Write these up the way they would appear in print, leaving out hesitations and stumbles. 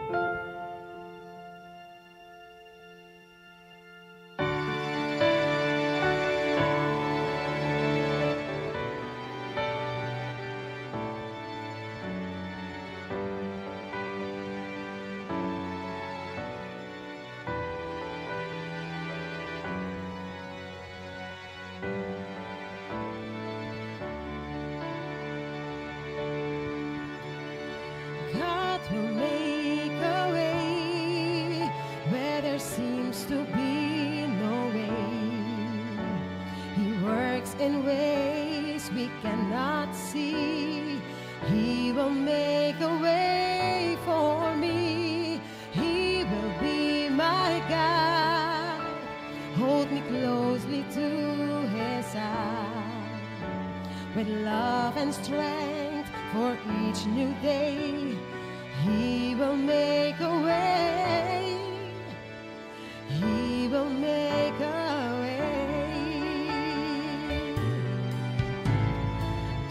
God will make a way where there seems to be no way. He works in ways we cannot see. He will make a way for me. He will be my guide. Hold me closely to his side with love and strength for each new day. He will make a way. He will make a way.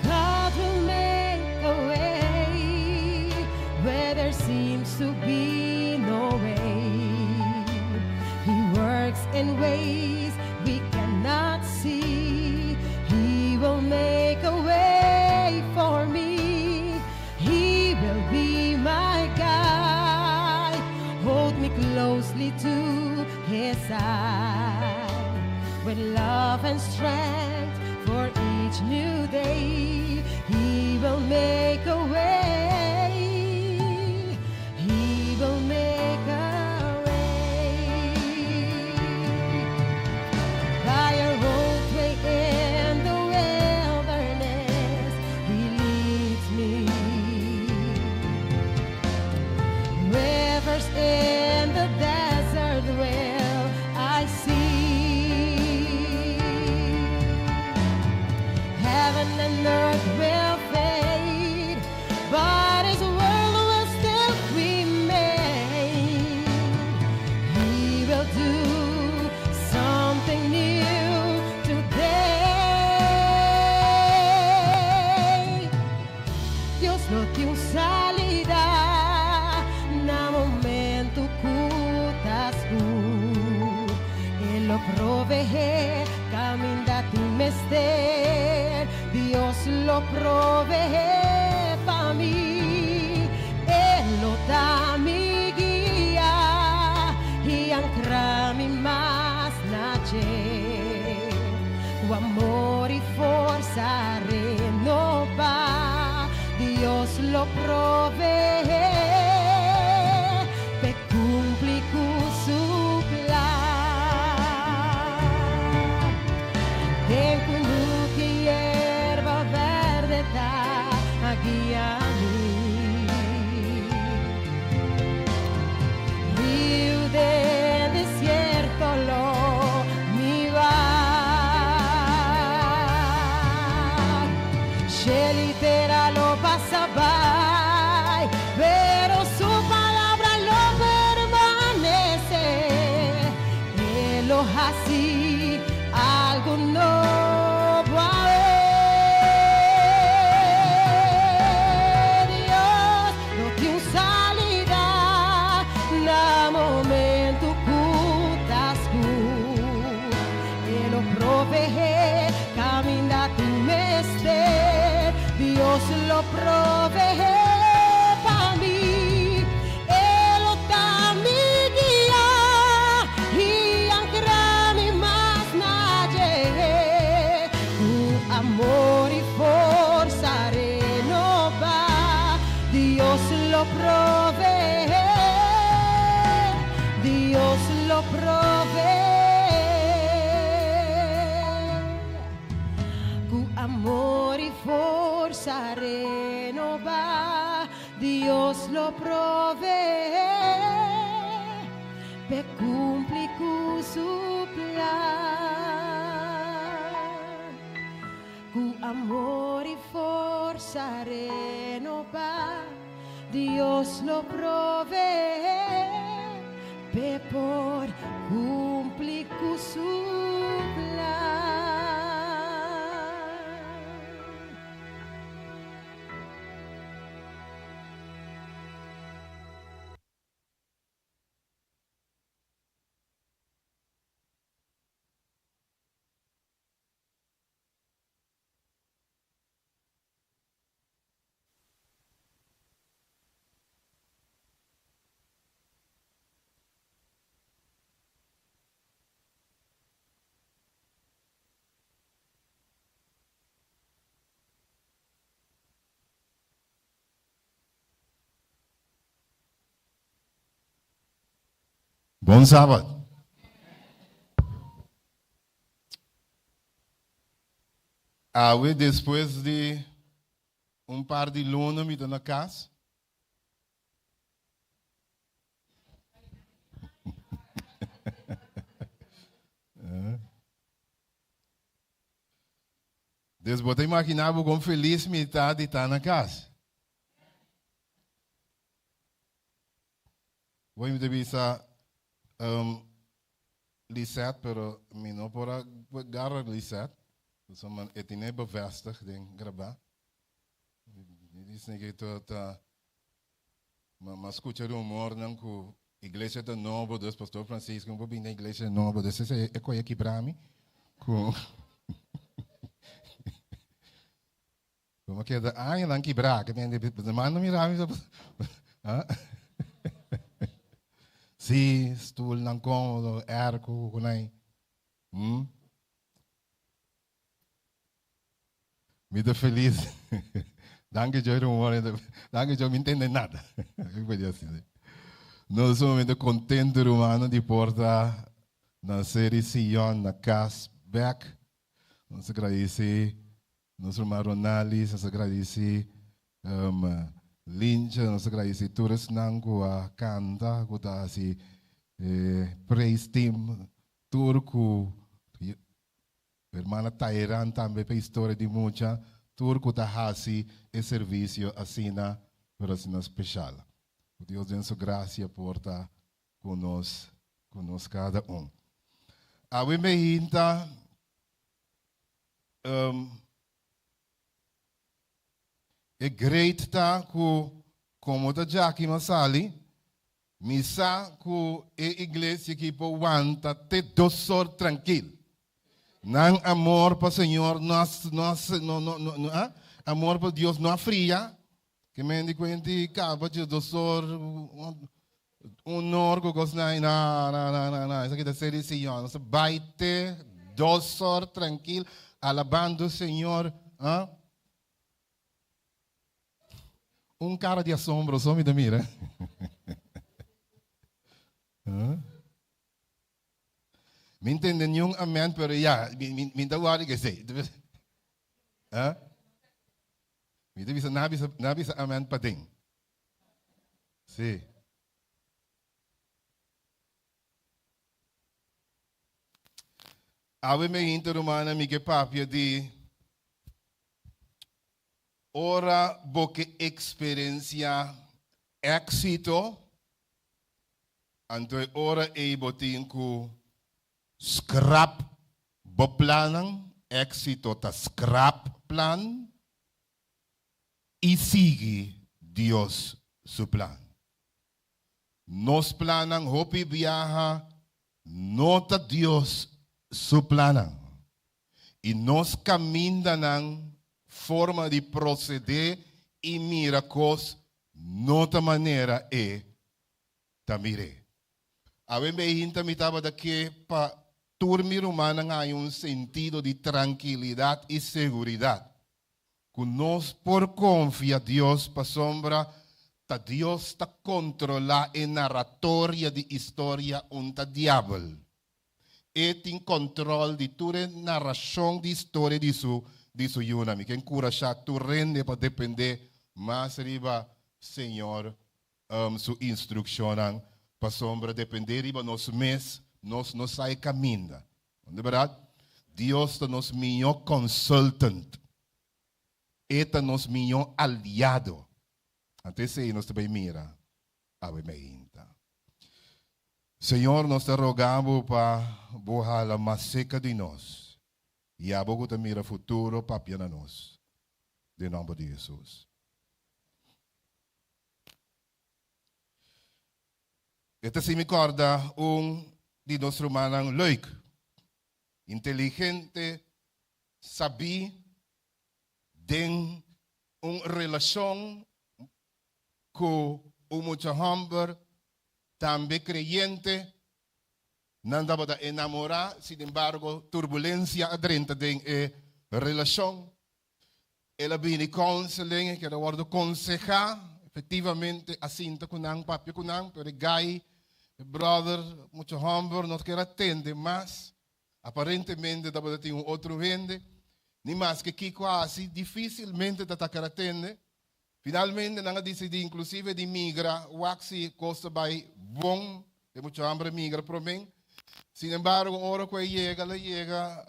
God will make a way where there seems to be no way. He works in ways we cannot see. He will make a way for me. He will be my guide. Hold me closely to his side with love and strength for each new day. He will make a way. He will make a way. By a roadway in the wilderness, He leads me. Rivers in the desert will I see. Heaven and earth will fade, but His word will still remain. He will do something new today. Dios lo tin un salida na momento ku ta skur. E lo proveé kaminda tin mester. Dios lo proveé pa mi. E lo ta mi guia i ankra mi mas na dje. Ku amor i forsa renobá. Dios lo proveé. Pe kumpli ku su plan. Den kunuku yerba bèrdè ta guia mi. Riu den desierto lo mi bai. Shelu i tera lo pasa bai, pero su palabra lo permanesé. E lo hasi algu nobo awe. Dios lo tin un salida na momento ku ta skur. E lo proveé kaminda tin mester. Dios lo proveé pa mi. E lo ta mi guia i ankra mi mas na dje. Ku amor i forsa renobá. Dios lo proveé. Dios lo proveé. Ku amor i forsa renobá. Dios lo proveé. Pe kumpli ku su plan. Ku amor i forsa renobá. Dios lo proveé. Pe por kumpli ku su plan. Bon Sabat. Awe despues di un par di luna mi ta na kas. Dus bo ta imaginá bo kon felis mi ta di ta na kas. Bo mi ta bisa um, Lisette, pero mi no por a garra Lisette. Pasobra e tine bevestig den grabá. Mi dice que ta ma scucha rumornan cu iglesia ta nobo, dus Pastor Francisco no por bini na iglesia nobo, dus esei e koe a kibra mi cu Como keda añanan kibrá, ke men de manda mira mi ah? Sí, stoelnan cómodo, airco kunai. Mi ta feliz. Danki Joy rumor. Danki Joy, mi ntende nada. Nos sumamente contento rumano di porta na Seri Sion na cas bek. Nos agradeci nos ruman Ronalis, nos agradeci um, Lincha, nos agradeci tur esnan cu a canta, cu ta haci eh, praise team, tur cu Hermana Tairan tambe pa historia di mucha, tur cu ta haci e servicio asina, pero asina special. Cu Dios den su gracia por ta cu nos, cu nos cada un. Awe me hinta um, e great ta cu como ta djaki ma sali, Mi sa ku e iglesia aki por wanta te dosor trankil. Nan amor pa Señor no a, no a, no, no, no, no, ah, amor pa Dios no a fria. Ke men di kuenti kaba dje dosor, un or ku kos nai, na, na, na, na, na. Esaki ta seri Señor. Nos ta bai te dosor trankil, alabando Señor, ah. Un cara di asombro so mi ta mira. Mi ntende niun amen, pero ya, mi, mi, mi ta wari que sei. Mi ta bisa, na bisa, na bisa amen paden. Sí. Awe me hinta rumannan mi ke papia di ora bo ke eksperensia éksito, anto e ora ei bo tin ku skrap bo plannan, éksito ta skrap plan, i sigui Dios su plan. Nos plannan hopi biaha no ta Dios su plannan, i nos kamindanan, forma di prosedé i mira kos no ta manera e ta mir'é. Awe meinta mi tabata ke pa tur mi rumannan haña un sentido di trankilidat i seguridat ku nos por konfia Dios pasobra ta Dios ta kontrolá e naratoria di istoria un ta diabel. E tin kòntròl di tur e narashon di istoria di su di su yunan. Mi ke enkurashá tur hende pa dependé mas riba Señor su instrukshonnan pasobra dependé riba nos mes nos no sa e kaminda. Di bèrdat, Dios ta nos mihó consultant. E ta nos mihó aliado. Anto esei nos ta bai mira awe meinta. Señor, nos ta roga Bo pa Bo hala mas seka di nos i abo ku ta mira futuro papia na nos. Den nomber di Hesus. E ta hasi mi kòrda un di nos rumannan leuk, inteligente, sabí den un relashon ku un mucha hòmber tambe kreyente. Nan tabata enamorá, sinembargo turbulensia a drenta den e relashon. El a bini counseling, e keda wordo conseha, efectivamente a sinta cu nan, papia cu nan, pero e guy Brother, mucha hòmber no ker a tende mas. Aparentemente tabatin un otro hende. Ni maske kiko hasi, difísilmente e tabata ker a tende. Finalmente, nan a disidí inklusive di migra, wak si kos ta bai bon, e mucha hòmber migra promé. Sin embargo, ora ku e yega, el a yega,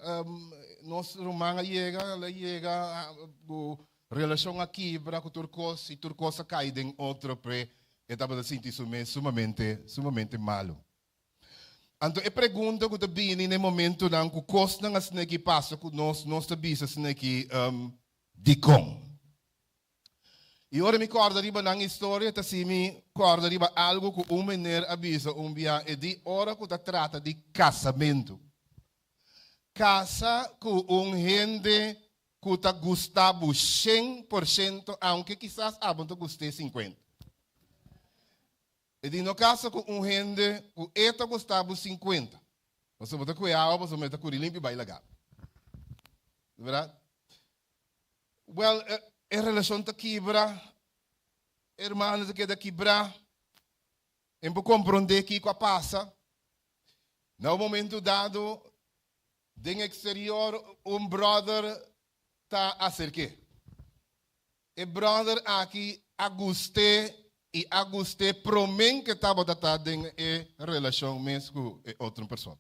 nos ruman a yega, el a yega, ku relashon a kibra, ku tur kos, i tur kos a kai den otro p'e, e tabata sinti su mes sumamente, sumamente malu. Anto e pregunta ku ta bini na e momentunan ku kosnan asin'aki pasa ku nos, nos ta bisa asin'aki, Dikon? I ora mi kòrda riba nan historia, ta si mi kòrda riba algu ku un mener a bisa un bia, e di ora ku ta trata di kasamentu. Kasa ku un hende ku ta gusta bo 100%, aunke kisas abo no ta gust'é 50. E di no kasa ku un hende ku e ta gusta bo 50. Pasobra bo ta kue awa, pasobra e ta kuri limpi bai laga. Berdat? Wèl, e relashon ta kibra, e hermano ta keda kibrá, e por komprondé kiko a pasa. Na un momento dado, den eksterior un bròder ta aserk'é. E bròder aki a gust'é i a gust'é promé ku e tabata ta den e relashon mes ku e otro persona.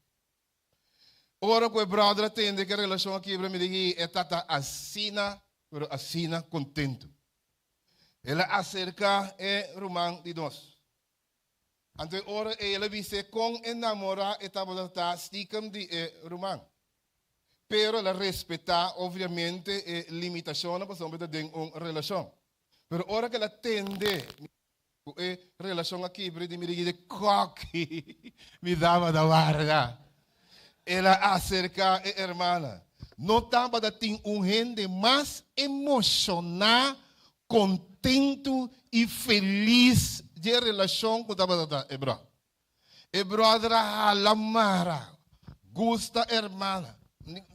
Ora ku e bròder a tende ku e relashon a kibra, mi di, E tata asina, pero asina kontentu. El a aserká e ruman di nos. Anto e ora ei el a bis'é kon enamorá e tabata ta stikem di e ruman. Pero el a respetá obviamente e limitashonnan pasobra e ta den un relashon. Pero ora ku el a tende ku e relashon a kibra di mi di de kòki mi tabata warda. El a aserká e hermana. No tabata tin un hende mas emoshoná, kontentu i felis dje relashon ku tabata ta e bròder. E bròder a hala mara, gusta hermana.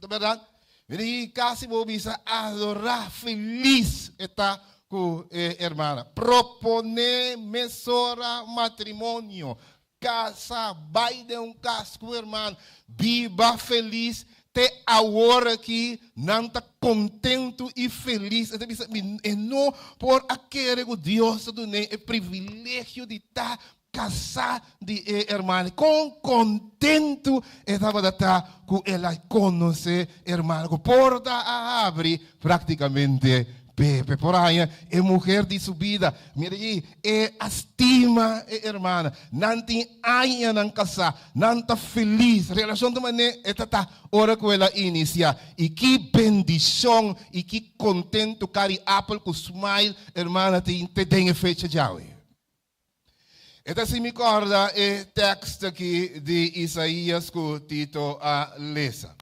Ta bèrdat? Mira, kasi bo bisa adorá, felis e ta ku e hermana. Proponé mesora matrimonio. Kasa, bai den un kas ku hermana, biba felis. Te awor aki nan ta kontentu i felis. E ta bisa, mi e no por a kere ku Dios ta dun'é e privilegio di ta kasá di e hermana. Kon kontentu e tabata ta ku el a konosé hermana, ku porta a habri práktikamente Pepe por haña e muher di su bida. Mira allí, e a stima e hermana. Nan tin añanan kasá. Nan ta felis. Relashon ta manera e ta ta ora ku el a inisiá. I ki bendishon i ki kontentu kari apel ku smile hermana tin te den e fecha djawe. E ta si mi kòrda e tèkst aki di Isaías ku Tito a lesa.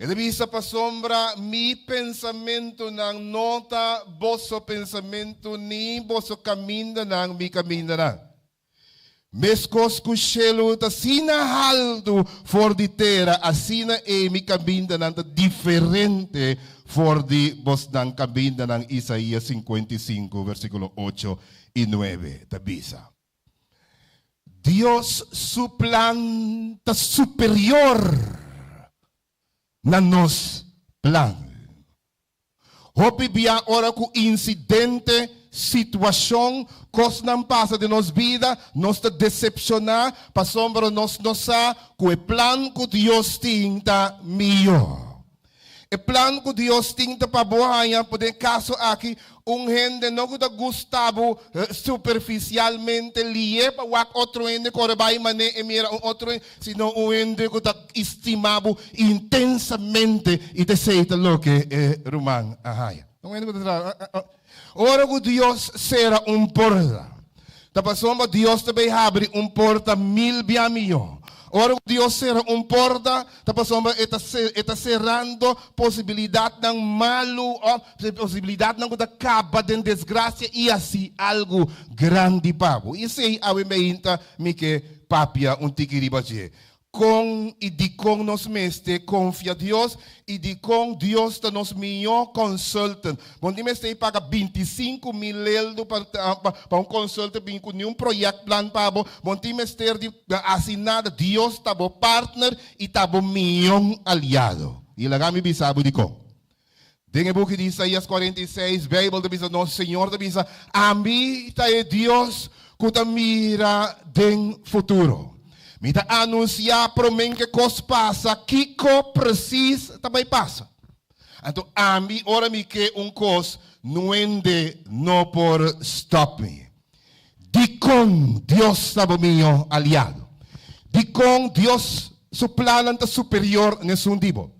E ta bisa, Pasobra mi pensamentunan no ta boso pensamentu, ni boso kamindanan mi kamindanan. Meskos ku shelu ta asina haltu for di tera, asina ei mi kamindanan ta diferente for di bosnan kamindanan, Isaías 55, versíkulo 8 i 9 ta bisa. Dios su plan ta superior na nos plan. Hopi bia ora ku insidente, situashon, kosnan pasa den nos bida, nos ta desepshoná pasobra nos no sa ku e plan ku Dios tin ta mihó. E plan ku Dios tin ta pa bo haña, por den e kaso aki, un hende no ku ta gusta bo superfisialmente lié pa wak otro hende kore bai man'é e mira un otro hende, sino un hende ku ta stima bo intensamente i ta esei ta loke e ruman a haña. Un hende ku ta traha. Ora ku Dios sera un porta, ta pasobra Dios ta bay habri un porta mil bia mihó. Ora ku Dios sera un porta, ta pasobra e ta e ta serando posibilidatnan malu òf posibilidatnan ku ta kaba den desgrasia i hasi algu grandi pa bo. I esei awe meinta mi ke papia un tiki riba dje. Kon i dikon nos mester konfia Dios i dikon Dios ta nos mihó consultant. Bo no tin mester paga 25.000 leldo pa pa un consultant bin ku niun projectplan pa bo. Bo no tin mester di hasi nada. Dios ta bo partner i ta bo mihó aliado. I laga mi bisa bo dikon. Den e buki di Isaías 46, Beibel ta bisa nos, Señor ta bisa, Ami ta e Dios ku ta mira den futuro. Mi ta anunsiá promé ku e kos pasa kiko presis ta bai pasa. Anto ami, ora mi ke un kos, nuende no por stòp mi. Dikon Dios ta bo mihó aliado? Dikon Dios su plannan ta superior na esun di bo?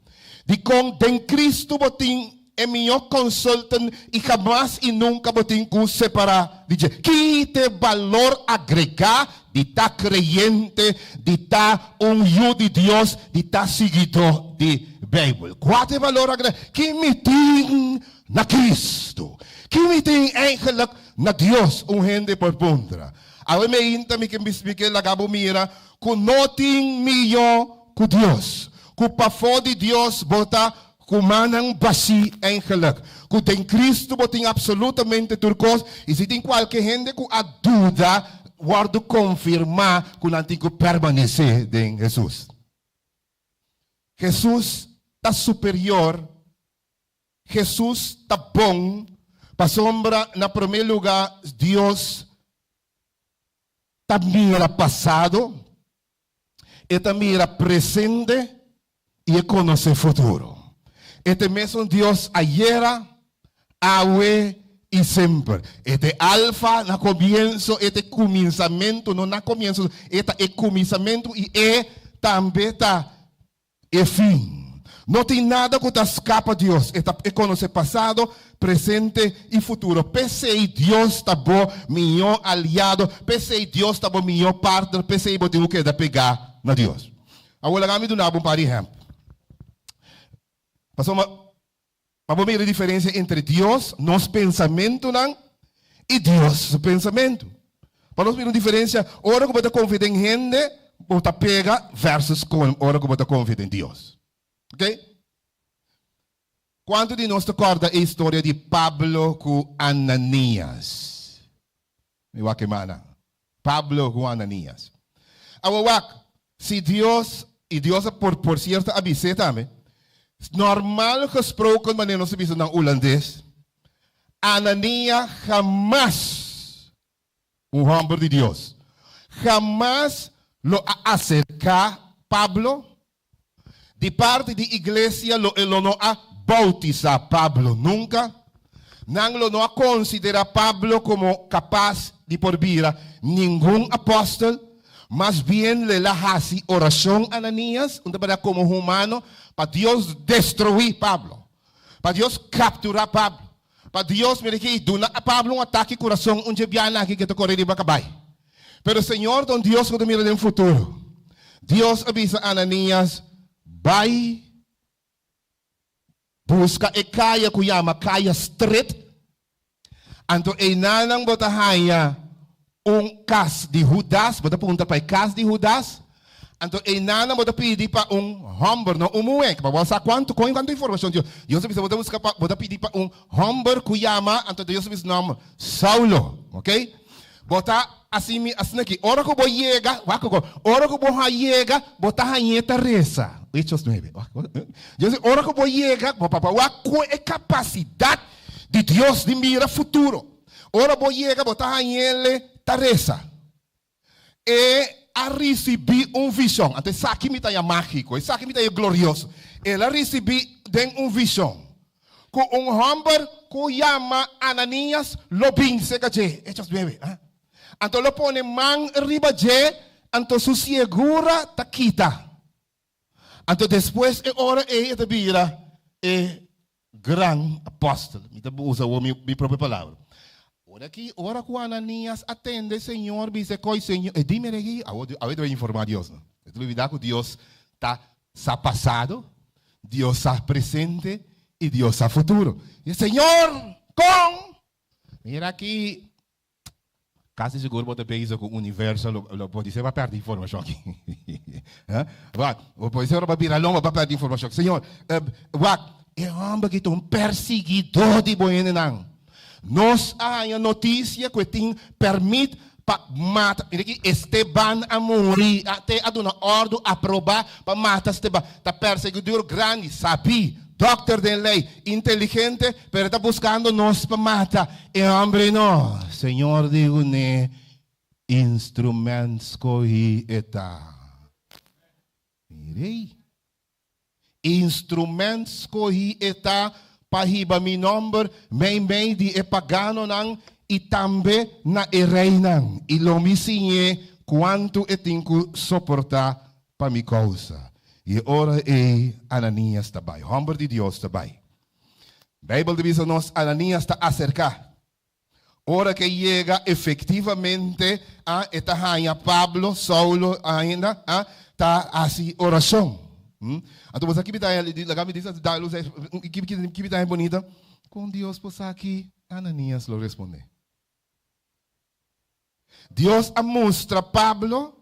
Dikon den Kristu bo tin e mihó consultant i hamas i nunka bo tin ku separá di dje? Ki ta e balor agregá di ta kreyente, di ta un yu di Dios, di ta siguidó di Beibel? Kua ta e balor agregá? Ki mi tin na Kristu? Ki mi tin eigenlijk na Dios? Un hende por puntra. Awe meinta mi ke mi ke laga bo mira ku no tin mihó ku Dios, ku pafó di Dios bo ta ku mannan bashí eigenlijk, ku den Kristu bo tin absolutamente tur kos, i si tin kualke hende ku a duda, wòrdu konfirmá ku nan tin ku permanesé den Hesus. Hesus ta superior. Hesus ta bon pasobra na promé lugá Dios ta mira pasado, e ta mira presente i e konosé futuro. E ta e mesun Dios ayera, awe i semper. E ta e Alfa na komienso, e ta e kuminsamentu, no na komienso, e ta e kuminsamentu i e tambe ta e fin. No tin nada ku ta skapa Dios. E ta e konosé pasado, presente i futuro. P'esei Dios ta bo mihó aliado, p'esei Dios ta bo mihó partner, p'esei bo tin ku keda pegá na Dios. Awor laga mi duna bo un par di ehèmpel. Pasobra pa bo mira e diferensia entre Dios, nos pensamentunan, i Dios su pensamentu. Pa nos mira un diferensia ora ku bo ta konfia den hende, bo ta pega versus kon ora ku bo ta konfia den Dios. Ok? Kuantu di nos ta kòrda e historia di Pablo ku Ananias? Mi wak e mana. Pablo ku Ananias. Awor wak, si Dios, i Dios a por por sierto a bis'é tambe, normal gesproken manera nos ta bisa na hulandes, Anania hamas, un hòmber di Dios, hamas lo a aserká Pablo, di parti di iglesia lo e lo no a boutisá Pablo nunka. Nan lo no a konsiderá Pablo komo kapas di por bira ningun apòstel. Mas bien lo el a hasi orashon Ananias, un ta bira komo humano, pa Dios destruí Pablo, pa Dios kapturá Pablo, pa Dios, mira aki, duna Pablo un atake kurason un dje bianan aki ke ta kore riba kabai. Pero Señor ta un Dios ku ta mira den futuro. Dios a bisa Ananias, Bai buska e kaya ku yama Kaya Stret, anto einanan bo ta haña un kas di Hudas, bo ta puntra pa e kas di Hudas, anto einanan bo ta pidi pa un hòmber, no un muhé, pa bo sa kuantu kon kuantu informashon Dios. Dios a bisa bo ta buska pa bo ta pidi pa un hòmber ku yama, anto Dios a bisa su nòmber, Saulo, oke. Bo ta hasi mi asina aki. Ora ku bo yega, wak ku ora ku bo a yega, bo ta hañ'é ta resa. Hechos nuebe. Dios di, ora ku bo yega, bo papá wak ku e kapasidat di Dios di mira futuro. Ora bo yega, bo ta hañ'é ta resa. E a risibí un vishon. Anto esaki mi ta haña mágiko, esaki mi ta haña glorioso. El a risibí den un vishon ku un hòmber ku yama Ananias lo bin serka dje. Hechos nuebe. Anto lo pone man riba dje, anto su siegura ta kita. Anto despues e ora ei e ta bira e gran apòstel. Mi ta usa awor mi propio palabra. Ora ki, ora ku Ananias a tende Señor bisa e koi, Señor, e di mira aki, awor, awor e ta bai informá Dios no. E ta lubidá ku Dios ta sa pasado, Dios sa presente i Dios sa futuro. I Señor, kon? Mira aki. Kasi sigur bo ta bezig ku universo lo lo por dise bo a pèrdè informashon aki. Wak, bo por dise ora bo a bira lomba bo a pèrdè informashon. Señor, wak, e hòmber aki ta un persiguidó di bo hendenan. Nos a haña notisia ku e tin pèrmit pa mata. Mira aki, Esteban a muri, a te a duna òrdu aprobá pa mata Esteban. Ta persiguidor grandi, sabí, dòkter den lei, inteligente, pero e ta buskando nos pa mata. E hòmber no. Señor di kuné, instrument skohí e ta. Mir'ei. Instrument skohí e ta pa hiba mi nòmber meimei di e paganonan i tambe na e reinan, i lo mi siñ'é kuantu e tin ku soportá pa mi kousa. I e ora ei Ananias ta bai, hòmber di Dios ta bai. Beibel ta bisa nos Ananias ta aserká. Ora ku e yega efektivamente a e ta haña Pablo, Saulo ainda a ta hasi orashon. Anto bo sa ki bitaña laga mi bisa da lus ki bitaña bonita? Kon Dios por sa ki Ananias lo respondé? Dios a mustra Pablo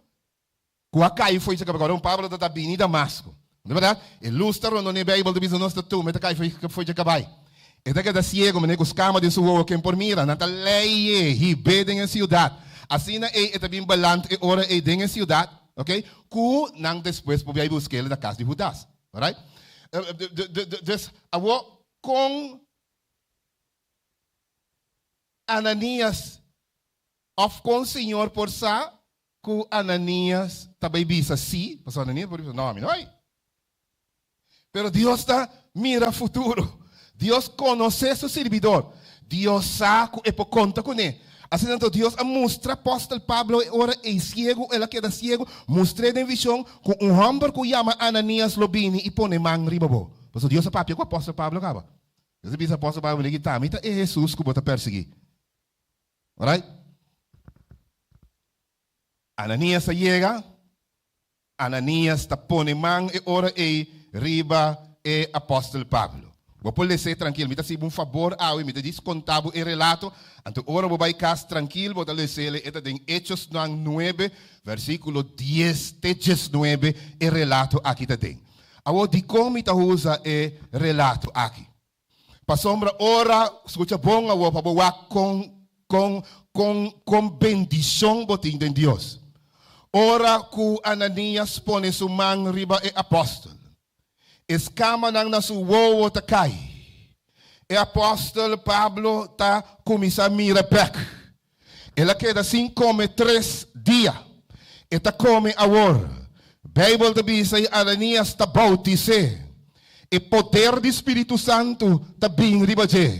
Ku a kai fo'i su kabes. Pablo ta ta bini Damasco. No ta bèrdat? E lus ta rondon'é. Beibel ta bisa nos ta tuma e ta kai fo'i dje kabai. E ta keda siego manera ku skama den su wowo ken por mira. Nan ta lei'é hib'é den e siudat. Asina ei e ta bin balant e ora ei den e siudat, oke, ku nan despues por bai busk'é na kas di Hudas. Alright? Dus, awor kon Ananias òf kon Señor por sa Ku Ananias ta bai bisa sí, pasobra Ananias por bisa, No, ami no bai. Pero Dios ta mira futuro. Dios konosé su sirbidor. Dios sa ku e por konta kuné. Asina anto Dios a mustra apòstel Pablo e ora ei siegu, el a keda siegu, mustr'é den vishon ku un hòmber ku yama Ananias lo bini i pone man riba bo. Pasobra Dios a papia ku apòstel Pablo kaba. Dios a bisa apòstel Pablo, Mira aki ta, mi ta e Hesus ku bo ta persiguí. Alright? Ananías a yega. Ananías ta pone man e ora ei riba e apòstel Pablo. Bo por les'é trankil. Mi ta hasi bo un fabor awe, mi ta djis konta bo e relato. Anto ora bo bai kas trankil bo ta les'é. E ta den Hechosnan nuebe, versíkulo dies te diesnuebe e relato aki ta den. Awor dikon mi ta usa e relato aki? Pasobra ora, skucha bon awor pa bo wak kon, kon, kon, kon bendishon bo tin den Dios. Ora ku Ananias pone su man riba e apòstel, e skamanan na su wowo ta kai. E apòstel Pablo ta kuminsá mira bèk. El a keda sin kome tres dia. E ta kome awor. Beibel ta bisa i Ananias ta boutis'é. E poder di spiritu santu ta bin riba dje.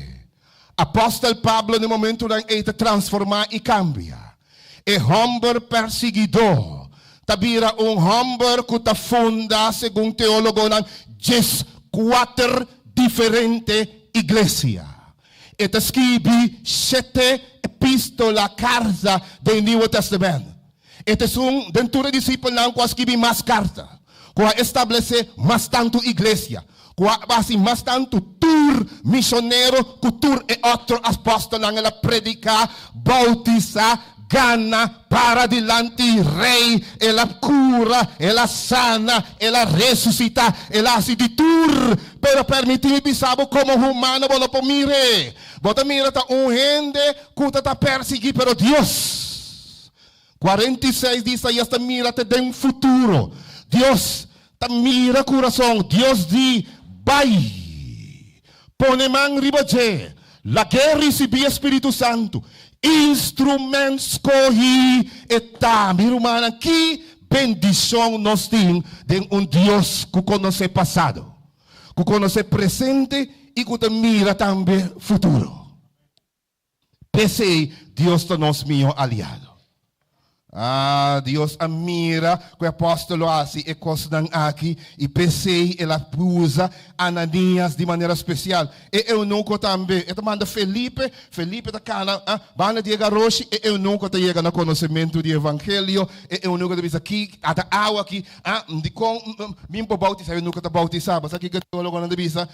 Apòstel Pablo na e momentunan ei ta transformá i kambia. E hòmber persiguidó ta bira un hòmber ku ta funda, segun teólogonan, dieskuater diferente iglesia. E ta skibi shete epístola, karta, den Nieuwe Testament. E ta esun den tur e disipelnan ku a skibi mas karta, ku a establesé mas tantu iglesia, ku a hasi mas tantu tur mishonero ku tur e otro apòstelnan. El a prediká, boutisá, gana, para dilanti rei, el a kura, el a sana, el a resusitá, el a hasi di tur. Pero permití mi bisa bo, komo humano bo no por mir'é. Bo ta mira ta un hende ku ta ta persiguí, pero Dios, 46 di Isaías ta mira te den futuro. Dios ta mira kurason. Dios di, Bai, pone man riba dje, lag'é risibí e Spiritu Santu. Instrument skohí e ta. Mi rumannan, ki bendishon nos tin den un Dios ku konosé pasado, ku konosé presente i ku ta mira tambe futuro. P'esei Dios ta nos mihó aliado. Ah, Dios a mira ku e apòstel lo hasi e kosnan aki i p'esei el a usa Ananías di manera spesial. E eunuko tambe. E ta manda Felipe, Felipe ta kana banda di e garoshi, e eunuko ta yega na konosementu di evangelio, e eunuko ta bisa, Ki ata awa aki? Ah, dikon mi por boutisá? E eunuko ta boutisá. Bo sa kiko e teólogonan ta bisa?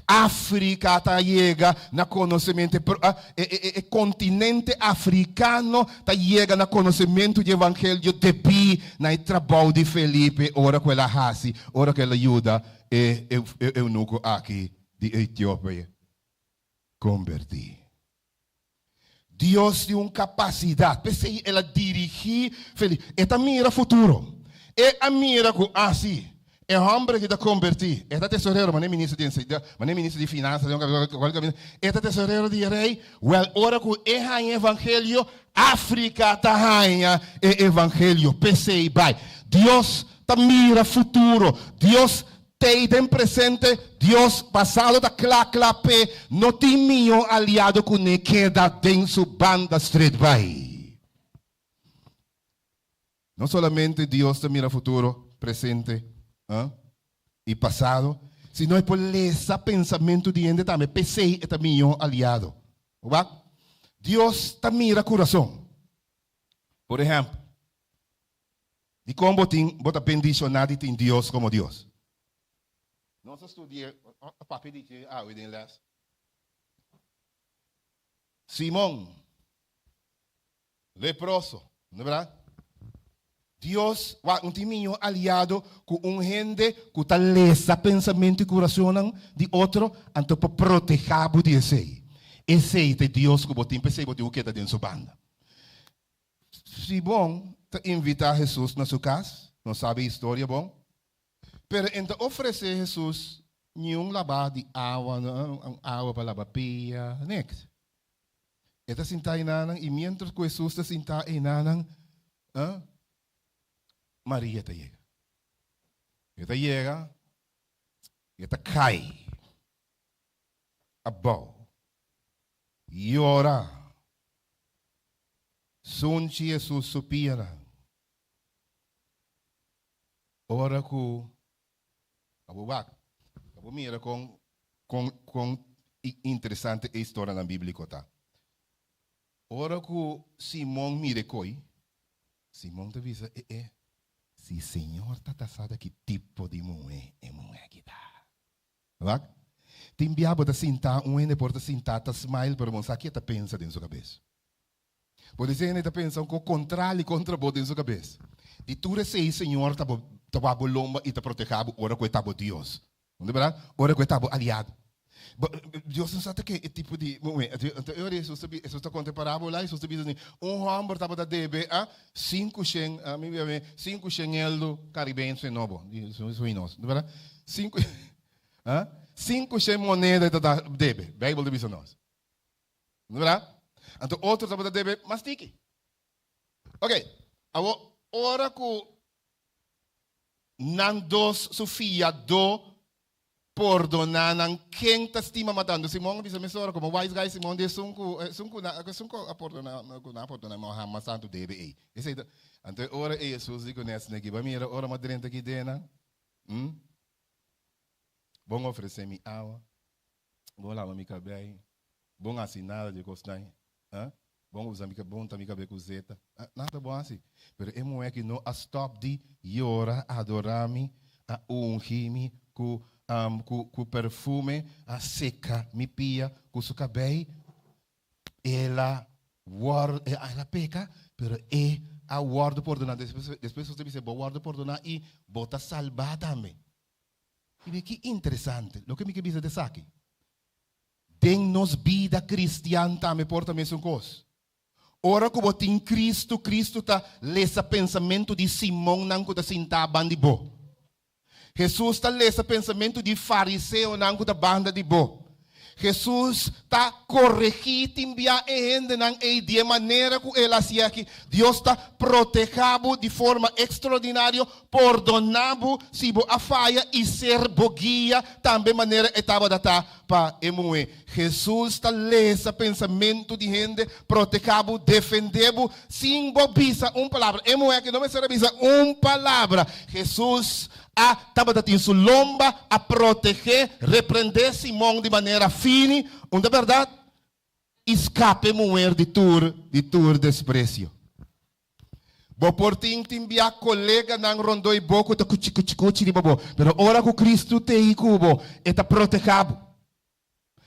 Afrika ta yega na konosementu, e kontinente afrikano ta yega na konosementu di evangelio debí na e trabou di Felipe ora ku el a hasi, ora ku el a yuda e eunuko aki di Etiopia kombertí. Dios tin un kapasidat, p'esei el a dirigí Felipe. E ta mira futuro. E a mira ku, ah sí, e hòmber aki ta kombertí. E ta tesorero, manera minister di enseñansa, manera minister di finansa, e ta tesorero di e rei. Wèl, ora ku e haña evangelio, Afrika ta haña e evangelio. P'esei bai. Dios ta mira futuro. Dios Tei den presente, Dios pasado ta kla kla p'e no tin mihó aliado ku ne keda den su banda stret bai. No solamente Dios ta mira futuro, presente i pasado, sino e por lesa pensamentu di hende tambe, p'esei e ta mihó aliado. Wak, Dios ta mira kurason. Por ehèmpel, Dikon bo tin bo ta bendishoná di tin Dios komo Dios? Nos a studia a papia di dje awe den lès. Simon, leproso, no berdad? Dios wak un tin mihó aliado ku un hende ku ta lesa pensamentu i kurasonnan di otro, anto por protehá bo di esei. Esei ta e Dios ku bo tin, p'esei bo tin ku keda den su banda. Simon ta invitá Hesus na su kas, nos sabi e historia bon, pero e no ta ofresé Hesus niun labá di awa, un awa pa laba pia, niks. E ta sintá einanan i miéntras ku Hesus ta sintá einanan, Maria ta yega. E ta yega, e ta kai abou, yora. Sunchi Hesus su pianan. Ora ku abo wak, abo mira kon kon kon interesante e historianan bíbliko ta. Ora ku Simon mira e koi, Simon ta bisa, E e, si Señor ta ta sa ta ki tipo di muhé e muhé aki ta. Wak, tin bia bo ta sinta, un hende por ta sinta ta smile pero bo no sa ke ta pensa den su kabes. Bo di hende ta pensa un ko kontrali kontra bo den su kabes. Di tur esei Señor ta bo ta wak bo lomba i ta proteha bo ora ku e ta bo Dios. No ta berdad? Ora ku e ta bo aliado. Bo, Dios no sa ta ke e tipo di muhé. Anto e ora Hesus ta bi, Hesus ta konta e parabola, Hesus ta bisa asina, un hòmber tabata debe a sinku shen, a mi bia sinku shen eldo karibense nobo, su nos, no ta berdad? Sinku, a 500 moneda e ta da debe, Bijbel ta bisa nos. No ta berdad? Anto otro tabata debe mas tiki. Ok, awor ora ku nan dos su fiadó pordoná nan, ken ta stima mas tantu? Simon a bisa mesora, komo wise guy Simon di esun ku esun ku nan esun ku a pordoná ku nan a pordoná mas tantu debe ei. Esei ta, anto e ora ei Hesus di kuné asina aki, Bai mira ora mi a drenta aki den nan, hm, bon ofresé mi awa, bon laba mi kabei, bon hasi nada di e kosnan, ah, bon usa mi bon unta mi kabei ku zeta, ah, nada bon hasi. Pero e muhé aki no a stòp di yora, adorá mi, a ungi mi ku ku ku perfume, a seka mi pia ku su kabei. El a wòrdu, el a peka, pero e a wòrdu pordoná. Despues, despues Hesus ta bisa, bo wòrdu pordoná i bo ta salbá tambe. I be ki interesante, loke mi ke bisa ta esaki, den nos bida kristian tambe por ta mesun kos. Ora ku bo tin Kristu, Kristu ta lesa pensamentu di Simonnan ku ta sintá banda di bo. Hesus ta lesa pensamentu di fariseonan ku ta banda di bo. Hesus ta koregí tin bia e hendenan ei di e manera ku el hasi aki. Dios ta protehá bo di forma ekstraordinario, pordoná bo si bo a faya i ser bo guia tambe manera e tabata ta pa e muhé. Hesus ta lesa pensamentu di hende, protehá bo, defendé bo sin bo bisa un palabra. E muhé aki no mester a bisa un palabra. Hesus a tabata tin su lomba a protehé, reprendé Simon di manera fini, unda bèrdat? I skapa e muher di tur di tur despresio. Bo por tin tin bia koleganan rondó i bo ku ta kuchi kuchi kuchi riba bo, pero ora ku Kristu t'ei ku bo, e ta protehá bo.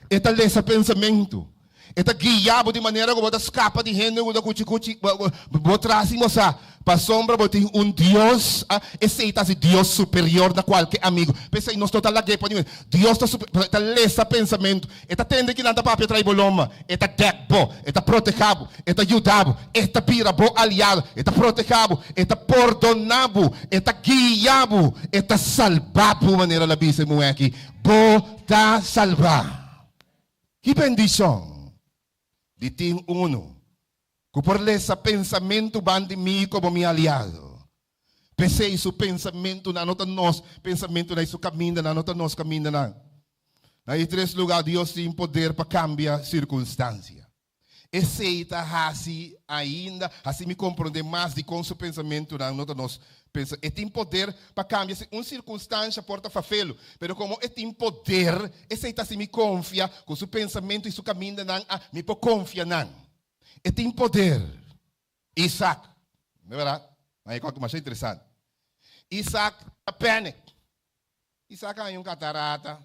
E ta lesa pensamentu. E ta guia bo di manera ku bo ta skapa di hende ku ta kuchi kuchi bo tras sin bo sa. Pasobra bo tin un Dios, esei ta hasi Dios superior na kualke amigu. P'esei nos no ta lag'é pa niun. Dios ta super, e ta lesa pensamentu. E ta tende kinan ta papia trai bo lomba. E ta dèk bo, e ta protehá bo, e ta yuda bo, e ta bira bo aliado, e ta protehá bo, e ta pordoná bo, e ta guia bo, e ta salba bo, manera el a bisa e muhé aki. Bo ta salbá. Ki bendishon di tin unu ku por lesa pensamentu ban di mi komo mi aliado. P'esei su pensamentunan no ta nos pensamentunan i su kamindanan no ta nos kamindanan. Na di tres lugá, Dios tin poder pa kambia sirkunstansia. Esei ta hasi ainda hasi mi komprondé mas dikon su pensamentunan no ta nos pensa. E tin poder pa kambia si un sirkunstansha por ta fafelu, pero komo e tin poder, esei ta hasi mi konfia ku su pensamentu i su kamindanan a mi por konfia nan. E tin poder. Isak, no bèrdat? Nan e kòke masha interesante. Isak ta panic. Isak a haña un katarata.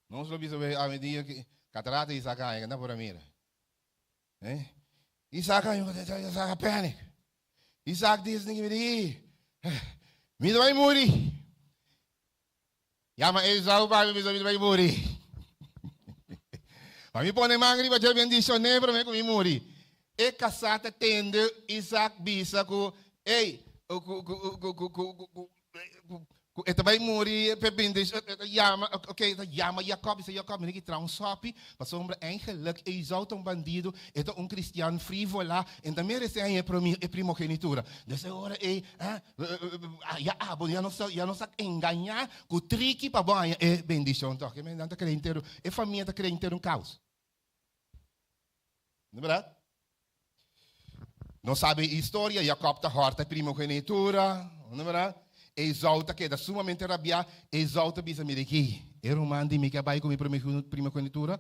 Nos lo bisa awendia ki katarata Isaac haña, kende por a mira? Eh? Isaac haña un katarata, Isaac a panic. Isaac dice niki mira, mi ta bai muri. Yama Esau pa mi bisa mi ta bai muri. Pa mi pone man riba dje bendicion'é promé ku mi muri. E kasá ta tende Isaac bisa ku, ey, ku, ku, ku, ku, ku, ku, Ku e ta bai muri p'e bendishon, e ta yama, ok, e ta yama Jakòb, bisa Jakòb, mira ki traha un sòpi, pasobra eigenlik Esau ta un bandido, e ta un kristian frívola, e no ta meresé haña e primogenitura. Des e ora ei, ya abo ya nos ta, ya nos ta engañá ku triki pa bo haña e bendishon tòg. E nan ta krea henter, e famia ta krea henter un kaos. No bèrdat? Nos sabi e historia, Jakòb ta hòrta e primogenitura, no bèrdat? Esau ta keda sumamente rabiá, Esau ta bisa, Mira aki, e ruman di mi ke a bai ku mi primogenitura,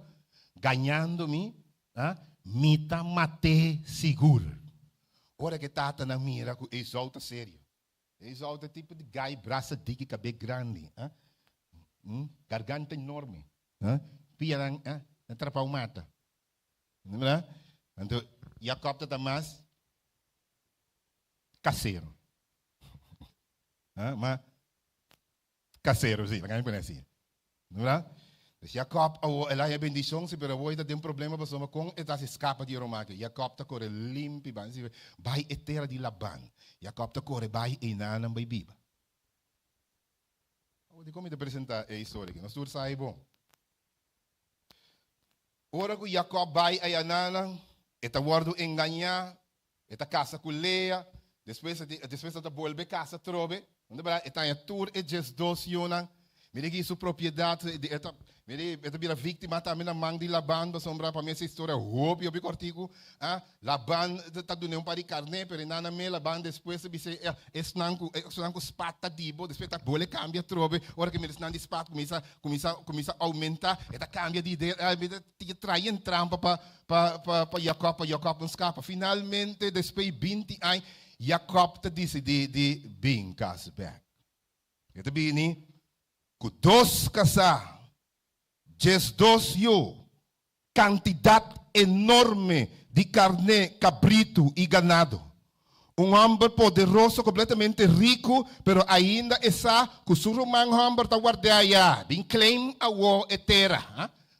gañando mi, mi ta mat'é sigur. Ora ku e tatanan mira ku Esau ta serio, Esau ta e tipo di gai brasa diki, kabé grandi, garganta enorme, pianan trapau mata. Mira? Anto Jacob ta ta mas casero. Ah, ma casero, sí, laga mi pone así. Mira? Dus Jacob, awo, el a haya bendicion, sí, pero awo e ta den problema pasobra con e ta haci escapa di e romaki. Jacob ta core limpi ban, sí, bai e tera di Laban. Jacob ta core bai einanan bai biba. Awo, dikon mi ta presenta e historia aki? Nos tur sa e bon. Ora ku Jakòb bai ayananan, e ta wòrdu engañá, e ta kasa ku Lea, despues despues e ta bolbe kasa atrobe. No ta bèrdat? E ta haña tur e diesdos yunan. Mira aki su propiedat, e ta mira e ta bira víktima tambe na man di Laban, pasobra pa mi esa historia hopi hopi kòrtiku. Ah, Laban ta dun'é un par di karné, pero e nana me Laban despues ta bis'é, Esnan ku esnan ku spat ta di bo, despues ta bole kambia atrobe, ora ku mira esnan di spat kuminsá kuminsá kuminsá oumentá, e ta kambia di idea, e ta trae un trampa pa pa pa pa Jakòb, pa Jakòb no skapa. Finalmente, despues di binti aña, Jakòb ta disidí di bin kas bèk. E ta bini ku dos kasá, 12 yu, Kantidat enorme di karné, kabritu i ganado. Un hòmber poderoso, kompletamente riku, pero ainda e sa ku su ruman hòmber ta ward'é ayá. Bin claim awó e tera.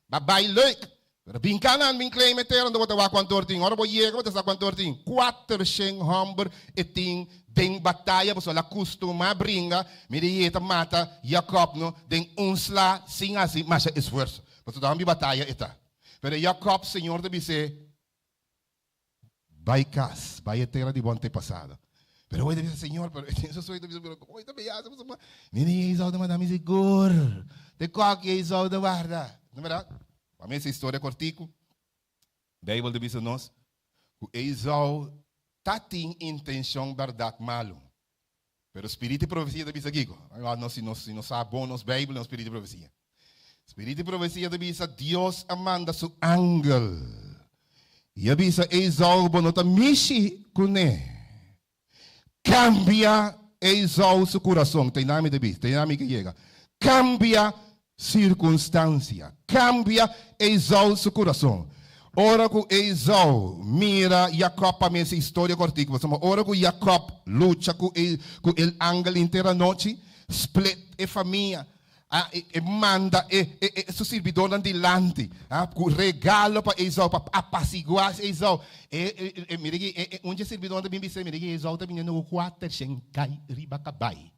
Ba bai leuk. Pero bin Kanaan bin claim e tera, anto bo ta wak kuantu or tin. Ora bo yega bo ta sa kuantu or tin. Kuatershen hòmber e tin den bataya, pasobra el a kustumá bringa. Mira i e ta mata Jakòb no den un sla sin hasi masha esfuerso. Pasobra ta hopi bataya e ta. Pero Jakòb, Señor ta bis'é, Bai kas, bai e tera di bo antepasado. Pero hoy ta bisa, Señor, pero e soy ta bisa, pero hoy ta beyasa, pasobra mira Esau ta manda mi sigur. Te koki Esau ta warda. No berdad? Pa mi esa historia kortiku. Beibel ta bisa nos ku Esau ta tin intenshon bèrdat malu. Pero spiritu di profesia ta bisa kiko? Nos si nos si nos sa bon nos Beibel, nos spiritu di profesia. Spiritu di profesia ta bisa Dios a manda su angel i a bisa Esau bo no ta mishi kuné. Kambia Esau su kurason. Te nami ta bisa, te nami ke yega. Kambia. Sirkunstansia kambia Esau su kurason. Ora ku Esau mira Jakòb, pa mi esa historia kòrtiku, pasobra ora ku Jakòb lucha ku e ku el angel henter anochi, split e famia, a e manda e e su sirbidornan dilanti, a ku regalo pa Esau pa apasiguá Esau. E e mira aki, e un dje sirbidornan ta bin bis'é, mira aki Esau ta biniendo ku kuatershen kai riba kabai.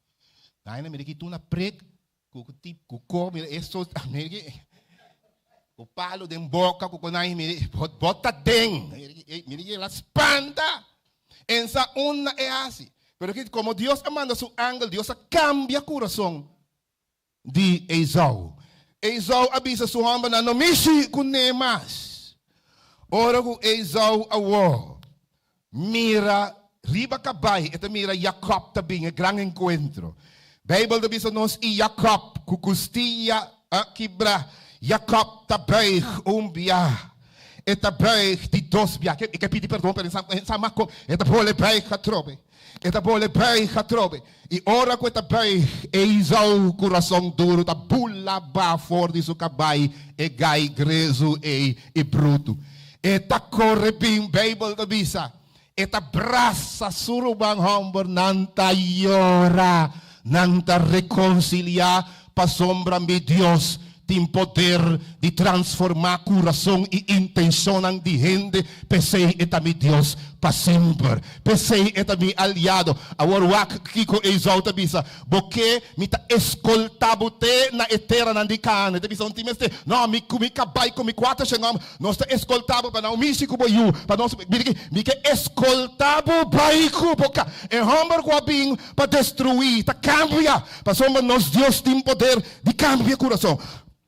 Daina mira aki tur na prek Ku ku tip ku ko mira eso mira ki ku palo den boka ku konai mira bot bota den mira ki el a spanta en sa unda e hasi pero ki komo Dios a manda su angel Dios a kambia kurason di Esau. Esau a bisa su hòmbernan no mishi kuné mas. Ora ku Esau a wou Mira riba kabai, e ta mira Jakòb ta bin, e gran enkuentro. Beibel ta bisa nos, I Jakòb ku kustia a kibrá. Jakòb ta buig un bia, e ta buig di dos bia. E ke pidi perdon, pero e sa mas kon. E ta bole buig atrobe, e ta bole buig atrobe. I ora ku e ta buig, Esau kurason duru ta bula ba for di su kabai, e gai grezu ei i brutu. E ta kore bin, Beibel ta bisa, e ta brasa su ruman hòmber, nan ta yora, nan ta rekonsiliá pasobra mi Dios tin poder di transformá kurason i intenshonnan di hende, p'esei e ta mi Dios pa semper, p'esei e ta mi aliado. Awor wak kiko Esau ta bisa, Bo ke mi ta eskoltá bo te na e teranan di Kaan? E ta bisa un tin mester, No, mi ku mi kabai ku mi kuater shen hòmber, nos ta eskoltá bo pa nan mishi ku bo yu, pa nos, mira aki, mi ke eskoltá bo bai ku bo ka. E hòmber ku a bin pa destruí ta kambia, pasobra nos Dios tin poder di kambia kurason,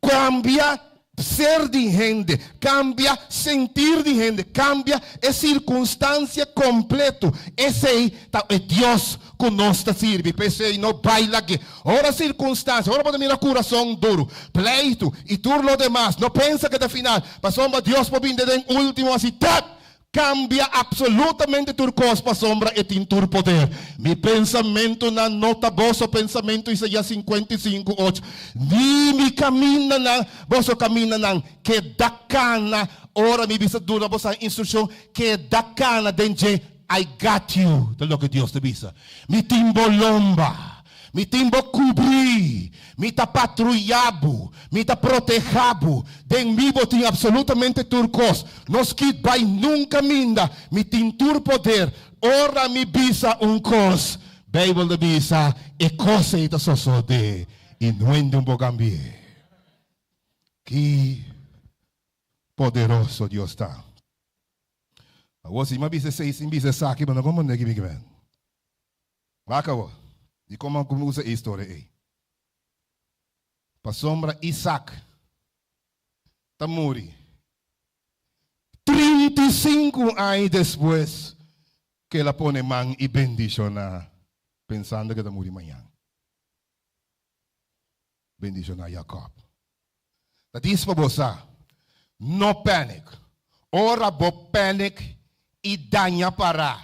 kambia ser di hende, kambia sentir di hende, kambia e sirkunstansia kompleto. Esei ta e Dios ku nos ta sirbi. P'esei no bai lag'é. Ora sirkunstansia, ora bo ta mira kurason duru, pleitu i tur lo demas, no pensa ku ta final, pasobra Dios por bini den último hasi tap! Cambia absolutamente tur cos pasobra e tin tur poder. Mi pensamentonan no ta boso pensamento, Isaías 55, ocho. Ni mi camindanan boso camindanan. Keda cana ora mi bisa duna boso instruccion, keda cana den dje. I got you, ta loke Dios ta bisa. Mi tin bo lomba. Mi tin bo kubrí, mi ta patruyá bo, mi ta protehá bo. Den mi bo tin absolutamente tur kos. No skit bai nunka minda. Mi tin tur poder. Ora mi bisa un kos, Beibel ta bisa, e kos ei ta sosodé i no hende un por kambi'é. Ki poderoso Dios ta! Awor si mi a bisa esei sin bisa esaki, bo no komprondé ki mi ke men. Wak awor, di komo ku mi usa e historia ei. Pasobra Isak ta muri 35 aña despues ku el a pone man i bendishoná, pensando ku e ta muri mañan. Bendishoná Jakòb. Ta dis pa bo sa, no panic. Ora bo panic i daña pará,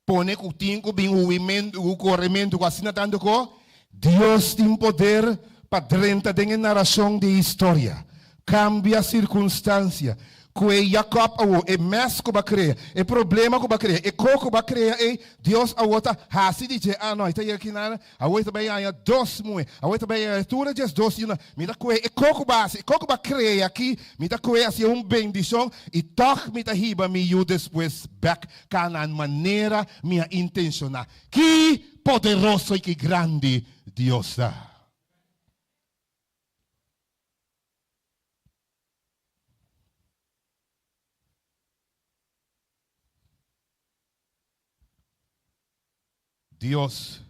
pone ku tin ku bin huimentu ku korementu ku asina tantu ko, Dios tin poder pa drenta den e narashon di e historia, kambia sirkunstansia, Ku e Jakòb awor, e mès ku bo a krea, e problema ku bo a krea, e ko ku bo a krea ei, Dios awor ta hasi di dje, ah no, e ta yega kinan, awor e ta bai haña dos muhé, awor e ta bai haña tur e djes dos yunan, mi ta kohe e ko ku bo a hasi, e ko ku bo a krea aki, mi ta kohe hasié un bendishon i tòg mi ta hiba mi yu despues bèk Kanaan manera mi a intenshoná. Ki poderoso i ki grandi Dios ta! Dios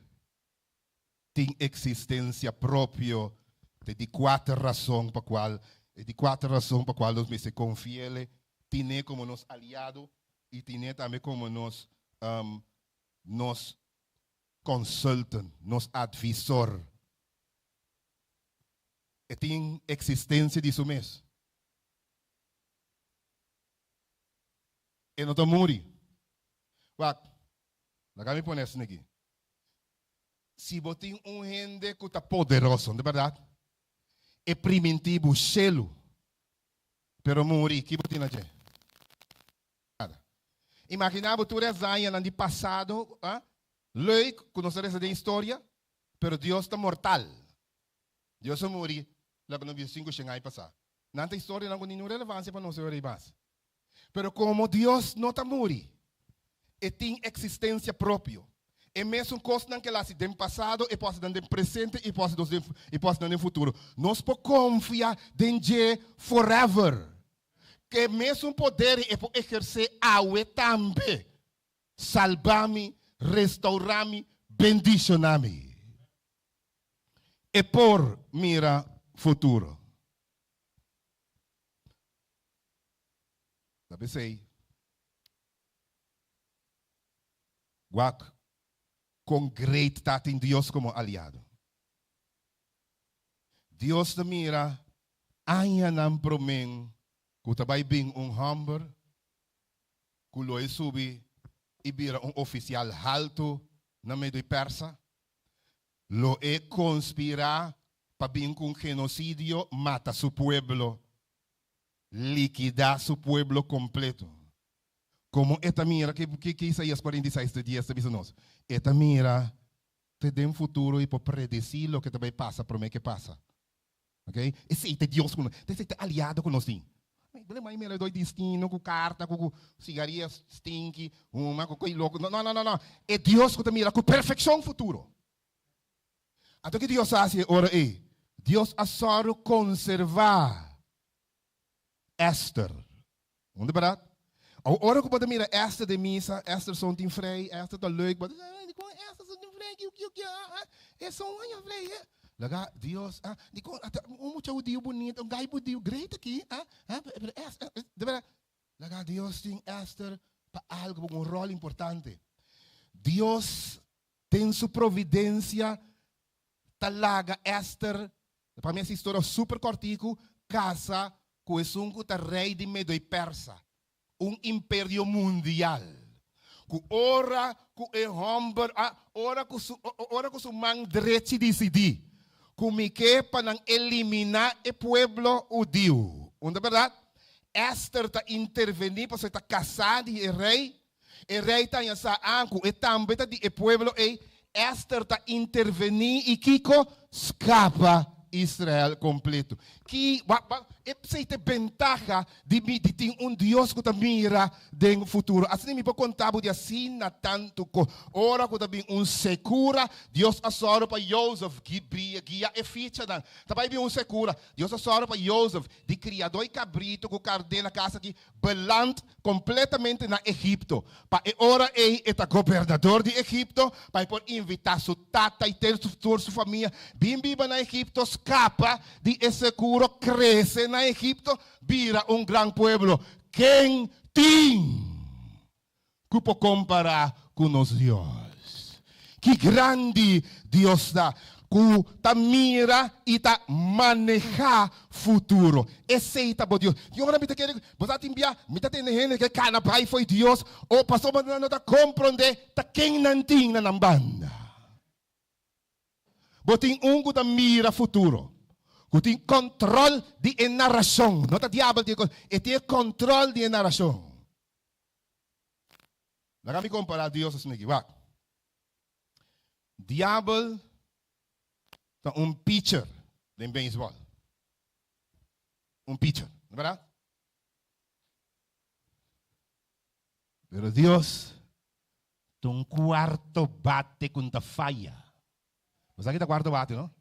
tin existencia propio te di cuater razon pa cual e di cuater razon pa cual nos mester confiele, tine como nos aliado y tine tambe como nos nos consultant, nos advisor. E tin eksistensia di su mes. E no ta muri. Wak, laga mi pone asina aki. Si bo tin un hende ku ta poderoso, no ta bèrdat? E primintí bo shelu, pero muri, ki bo tin na dje? Nada. Imaginá bo tur es añanan di pasado, ah, leuk ku nos a resa den historia, pero Dios ta mortal. Dios a muri loke nos bisa 500 aña pasá. Nan ta historianan ku ningun relevansia pa nos ora ei mas. Pero komo Dios no ta muri, e tin eksistensia propio. E mesun kosnan ku el a hasi den pasado, e por hasi nan den presente i por hasi nos den i por hasi nan den futuro. Nos por konfia den dje forever. Ku e mesun poder e por ehersé awe tambe. Salba mi, restaurá mi, bendishoná mi. E por mira futuro. Ta p'esei, wak kon great ta tin Dios komo aliado. Dios ta mira añanan promé ku ta bai bin un hòmber ku lo e subi i bira un ofisial haltu na Medo i Persa. Lo e konspirá pa bin ku un genosidio mata su pueblo, likidá su pueblo kompleto. Komo e ta mira, ke ke Isaías 46 te 10 ta bisa nos? E ta mira te den futuro i por predesí loke ta bai pasa promé ke pasa. Ok? Esei ta Dios ku nos, esei ta aliado ku nos tin. Mai mira doi destino ku karta ku sigaria stinky, huma ku koi loko. No, no, no, no. E Dios ku ta mira ku perfekshon futuro. Anto ki Dios a hasi e ora ei? Dios a sòru konservá Esther. Unda bèrdat? Awor ora ku bo ta mira Esther den misa, Esther son tin frei, Esther ta leuk, bo ta bisa, ay, dikon Esther son tin frei, kiu kiu kiu, ah, ah, e son haña frei, eh. Laga Dios, ah, dikon ata un mucha hudiu bunita, un gai hudiu great aki, ah, ah, pero Esther, de bèrdat, laga Dios tin Esther pa algu, pa un ròl importante. Dios den su providensia ta laga Esther, pa mi es historia super kòrtiku, kasa ku esun ku ta rei di Medo i Persa, un imperio mundial. Ku ora ku e hòmber a ora ku su ora ku su man drechi disidí ku mi ke pa nan eliminá e pueblo hudiu. Unda bèrdat? Esther ta intervení pasobra e ta kasá di e rei. E rei ta haña sa a ku e tambe ta di e pueblo ei. Ester ta intervení i kiko? Skapa Israel kompleto. Ki, wa, wa, esei ta e bentaha di mi di tin un Dios ku ta mira den futuro. Asina mi por konta bo di asina tantu kos. Ora ku ta bin un sekura, Dios a sòru pa Jozef guia e fichanan. Ta bai bin un sekura, Dios a sòru pa Jozef di kriadó i kabritu ku karné na kas aki beland kompletamente na Egipto. Pa e ora ei e ta gobernador di Egipto, pa e por invitá su tata i tur su famia bin biba na Egipto, skapa di e sekuro, krese na Egipto, bira un gran pueblo. Ken tin ku por kompará ku nos Dios? Ki grandi Dios ta, ku ta mira i ta manehá futuro. Esei ta bo Dios. Tin ora mi ta kere, bo sa tin bia, mi ta tende hende ke kana bai fo'i Dios, o pasobra nan no ta komprondé ta ken nan tin na nan banda. Bo tin un ku ta mira futuro, ku tin kòntròl di e narashon. No ta diabel tin e kòntròl, e tin e kòntròl di e narashon. Laga mi kompará Dios asina aki. Wak. Diabel ta un pitcher den beisbòl. Un pitcher, no bèrdat? Pero Dios ta un kuarto bate ku no ta faya. Bo sa ki ta kuarto bate, no?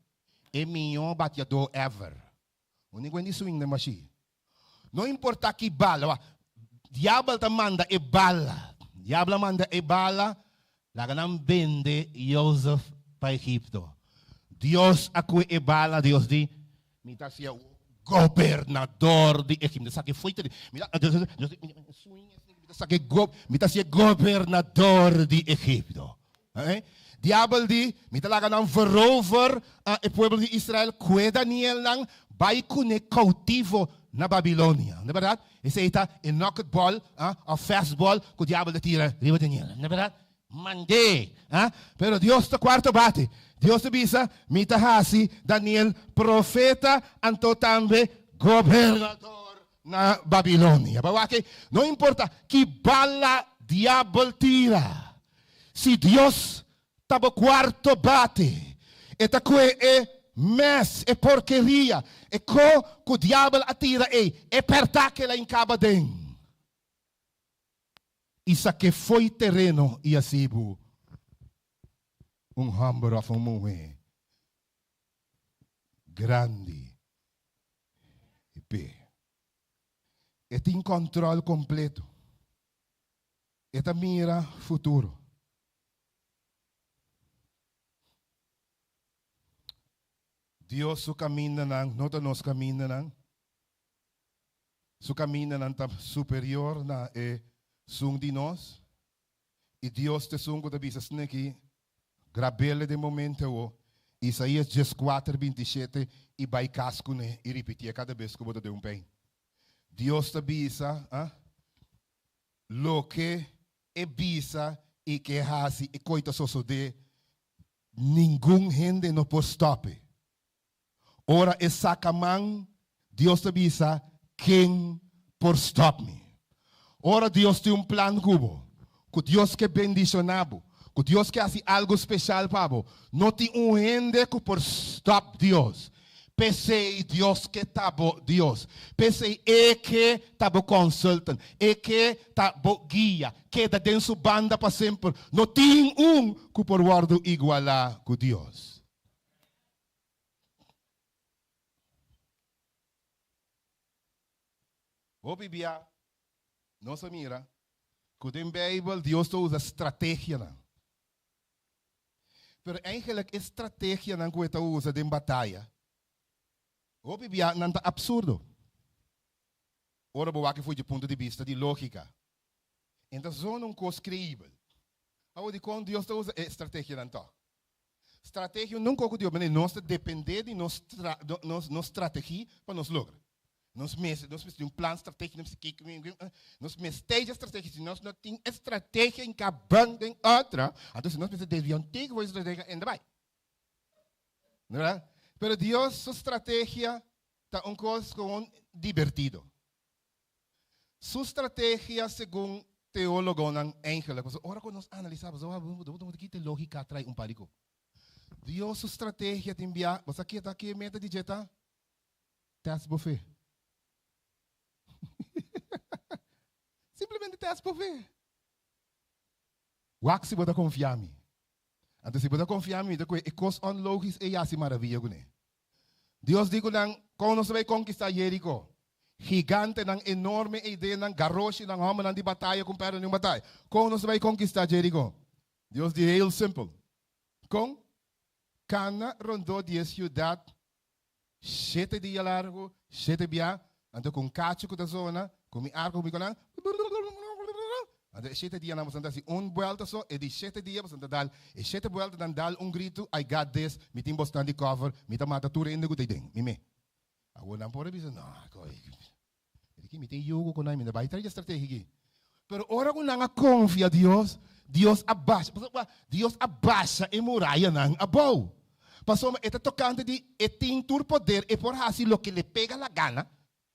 E mihó batiadó ever. Úniko hende swing den bashí. No importa ki bala, wak, diabel ta manda e bala. Diabel a manda e bala, laga nan bende Jozef pa Egipto. Dios a kue e bala, Dios di, Mi ta hasié gobernador di Egipto. Mi ta saka e foita di, mi ta, Dios, Dios di, mi, swing esaki, mi ta saka e go, mi ta hasié gobernador di Egipto. Eh? Diabel di, Mi ta laga nan verover e pueblo di Israel, kue Danielnan, bai kuné koutivo na Babilonia. No bèrdat? Esei ta e knocked ball, of fast ball ku diabel ta tira riba Daniel. No bèrdat? Mand'é. Ah, pero Dios ta cuarto bate. Dios ta bisa, Mi ta haci Daniel profeta, anto tambe gobernador na Babilonia. Bo wak ei, no importa ki bala diabel tira, si Dios ta bo cuarto bate, e ta cue e mes, e porkeria, e co cu diabel a tira ei, e perta kela incaba den. I sak'é fo'i tereno i hasi bo un hòmber òf un muhé grandi p'e. E tin kòntròl kompleto. E ta mira futuro. Dios su kamindanan no ta nos kamindanan. Su kamindanan ta superior na e sun di nos, i Dios ta esun ku ta bisa sneki, Grab'el den momento awo, Isaías 14, 27, i bai kas kuné i ripitié kada bes ku bo ta den un pei. Dios ta bisa, ah, loke e bisa i ke hasi i koi ta sosodé, ningun hende no por stòp e. Ora e saca man, Dios ta bisa, Ken por stop mi? Ora Dios tin un plan cu bo, cu Dios ke bendiciona bo, cu Dios ke haci algo special pa bo, no tin un hende cu por stop Dios. P'esey Dios ke ta bo Dios. P'esey E ke ta bo consultant. E ke ta bo guia. Keda den su banda pa semper. No tin un cu por wordo iguala cu Dios. Hopi bia nos a mira ku den Beibel Dios ta usa strategianan. Pero eigenlijk e strategianan ku e ta usa den bataya, hopi bia nan ta absurdo. Ora bo wak for di punto di bista di lógika, e ta zona un kos kreibel. Awor dikon Dios ta usa e strategianan tòg? Strategia nunca ocu Dios, manera nos ta depende di nos nos nos strategia pa nos logra. Nos mester nos mester tin un plan strategico, nos mester nos mester dje strategia, si nos no tin e strategia en caban den otro, anto si nos mester desvia un tiki for e strategia enda bai. Verdad? Pero Dios su strategia ta un cos con divertido. Su strategia segun teólogonan eigenlijk, pasobra ora ku nos analisá, pasobra bo bo ta kita e lógika trae un par di ku. Dios su strategia tin bia, bo sa ke ta ke meta di dje ta? Tèst bo fe. Simplemente tèst bo fe. Wak si bo ta konfia mi. Anto si bo ta konfia mi, mi ta kohe e kos onlogis ei hasi maravia kuné. Dios di ku nan, Kon nos ta bai konkistá Jeriko? Gigantenan enorme ei den nan garoshinan, hòmbernan di bataya ku pèrdè niun bataya. Kon nos ta bai konkistá Jeriko? Dios di heel simpel. Kon? Kana rondó di e siudat shete dia largu, shete bia, anto ku un kachu ku ta zona, ku mi arko ku mi konan, Anto e shete dianan boso ta hasi un buelta so, e di shete dia boso ta dal e shete bueltanan dal un gritu, I got this, mi tin bosnan di cover, mi ta mata tur hende ku ta ei den, mi me. Awor nan por a bisa, no, koe, mi tin yugo ku nan, mi no bai trae strategia aki. Pero ora ku nan a konfia Dios, Dios a basha, pasobra Dios a basha e murayanan abou. Pasobra e ta tokante di e tin tur poder, e por hasi loke le pega la gana,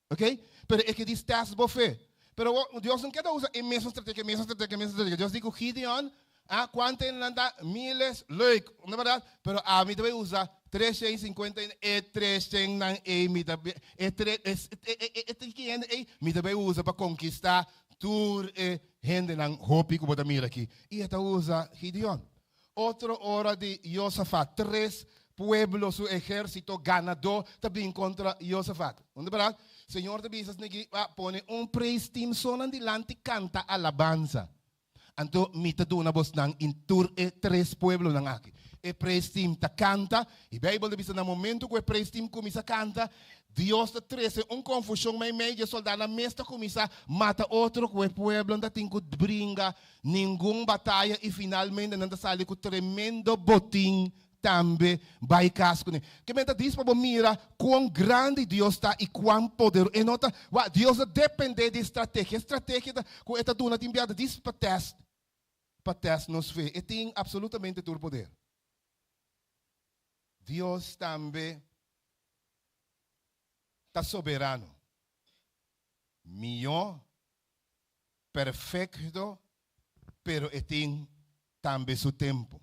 Ok? Pero e ke di test bo fe. Pero awor, Dios no keda usa e mesun strategia, e mesun strategia, e mesun strategia. Dios di ku Gideon, ah, kuantu hende nan ta? Miles, leuk, no bèrdat? Pero ami ta bai usa 350 hende, e 300 nan ei mi ta, e tre, e, e, e, e ki hende ei mi ta bai usa pa konkistá tur e hendenan hopi ku bo ta mira aki. I e ta usa Gideon. Otro ora di Josafat, tres pueblo su ehérsito ganadó ta bin kontra Josafat. Unda bèrdat? Señor ta bisa esaki, a pone un praise team so nan dilanti kanta alabansa. Anto mi ta duna bosnan in tur e tres pueblonan aki. E praise team ta kanta, i Beibel ta bisa na momento ku e praise team kuminsá kanta, Dios ta trese un konfushon meimei dje soldánan mes ta kuminsá mata otro ku e pueblonan ta tin ku bringa ningun bataya i finalmente nan ta sali ku tremendo botin tambe bai kas kuné. Ke men ta dis pa bo mira kon grandi Dios ta i kuan poderoso e no ta. Wak, Dios ta dependé di strategia. E strategia ta ku e ta duna tin biaha ta dis pa tèst. pa tèst nos fe. E tin absolutamente tur poder. Dios tambe ta soberano. Mihó, perfekto, pero e tin tambe su tempu.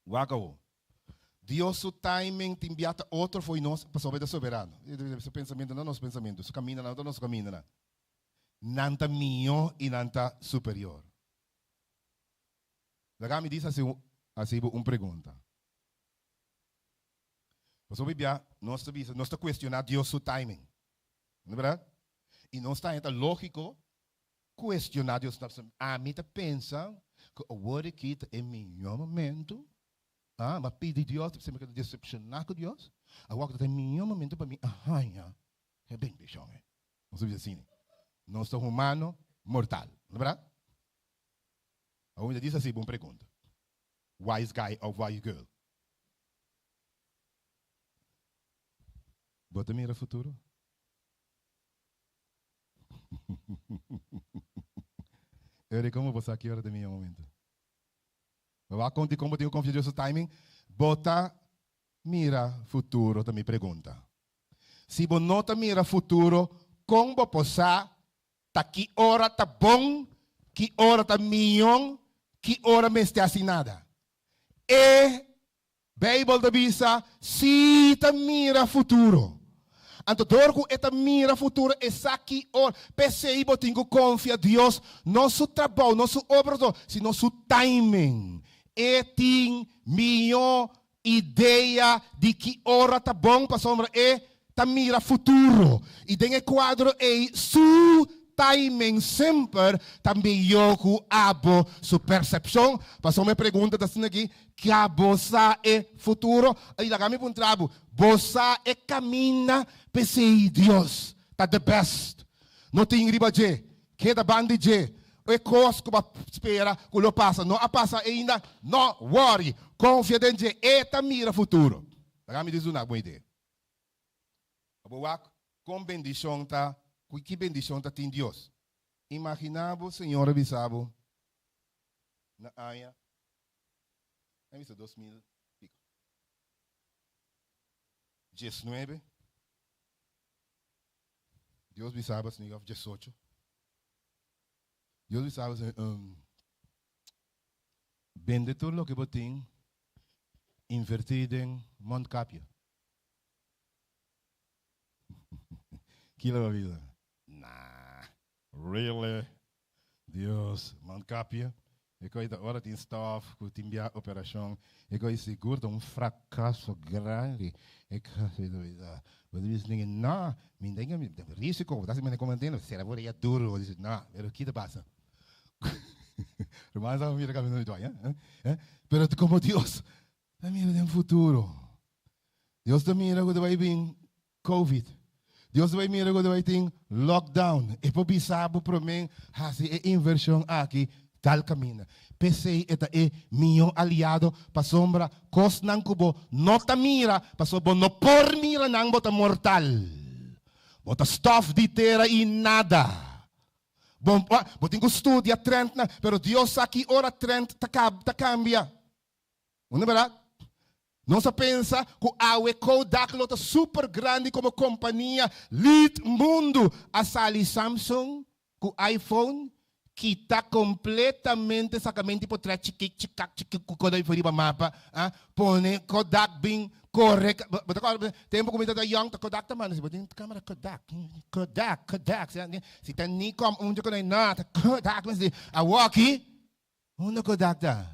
Wak awo. Dios su timing tin bia ta otro fo'i nos pasobra e ta soberano. Su pensamentu no ta nos pensamentu, su kamindanan no ta nos kamindanan. Nan ta mihó i nan ta superior. Laga mi dis hasi bo un pregunta. Pasobra bia nos ta bisa, nos ta cuestiona Dios su timing. No berdad? Y nos ta haya logico cuestiona Dios. Ami ta pensa cu awor aki ta e mihor momento. Ah, m'a pidi Dios, si mi keda decepciona cu Dios, awor ta e mihor momento pa mi a haya e bendicion. Nos ta bisa asina. Nos ta humano mortal. No berdad? Awor mi ta bisa asi bo un pregunta. Wise guy of wise girl? Bo ta mira futuro? Eri, como bo sa ki ora ta mihó momento? Bo a konta kon bo tin ku konfia Dios su timing? Bo ta mira futuro ta mi pregunta. Si bo no ta mira futuro, kon bo por sa ta ki ora ta bon, ki ora ta mihó, ki ora mester hasi nada? E Beibel ta bisa, Si ta mira futuro. Anto dor ku e ta mira futuro e sa ki ora. P'esei bo tin ku konfia Dios, no su trabou, no su obra so, sino su timing. E tin mihó idea di ki ora ta bon pasobra e ta mira futuro. I den e kuadro ei su timing semper ta mihó ku abo su persepshon. Pasobra e pregunta ta asina aki, Kia bo sa e futuro? I laga mi puntra bo, bo sa e kaminda? P'esei Dios ta the best. No tin riba dje, keda ban di dje. E kos ku bo a spera ku lo pasa no a pasa ainda, no worry, konfia den dje, e ta mira futuro. Laga mi dis duna bo un idea. Bo wak kon bendishon ta, ki bendishon ta tin Dios. Imagina bo Señor a bisa bo na aña a bisa 2000 pico. 19. Dios bisaba asina of 18. Dios bisaba asina, bende tur loke bo tin, inverti den mondkapje. Kila bo bisa? Nah, really? Dios, mondkapje? E koe ta ora tin stof ku tin bia operashon, e koe sigur ta un frakaso grandi. E koe ta bisa, bo ta bisa ningin, no, mi ta mi ta risiko, bo ta hasi mane komo entiendo, sera bo rea duru, bo dici, no, pero ki ta pasa? Ruman sa mira kaminda mi toa, eh? Pero komo Dios ta mira den futuro. Dios ta mira ku ta bai bin Covid. Dios ta bai mira ku ta bai tin lockdown. E por bisa bo promé hasi e invershon aki tal kaminda. P'esei e ta e mihó aliado pasobra kosnan ku bo no ta mira, pasobra bo no por mira nan, bo ta mortal. Bo ta stòf di tera i nada. Bo, bo tin ku studia trendnan, pero Dios sa ki ora trend ta ta kambia. Unda berdad? Nos a pensa cu awe Kodak lo ta super grandi como compania lead mundo. A sali Samsung cu iPhone kita completamente sacamento di potret chikik chikak chikik cu koda riba mapa ah pone Kodak bin corre bo ta corda tempo cu mi ta young ta Kodak ta manda si bo tin camera Kodak Kodak Kodak si ta Nikon un dje no ta Kodak awoki unda Kodak ta?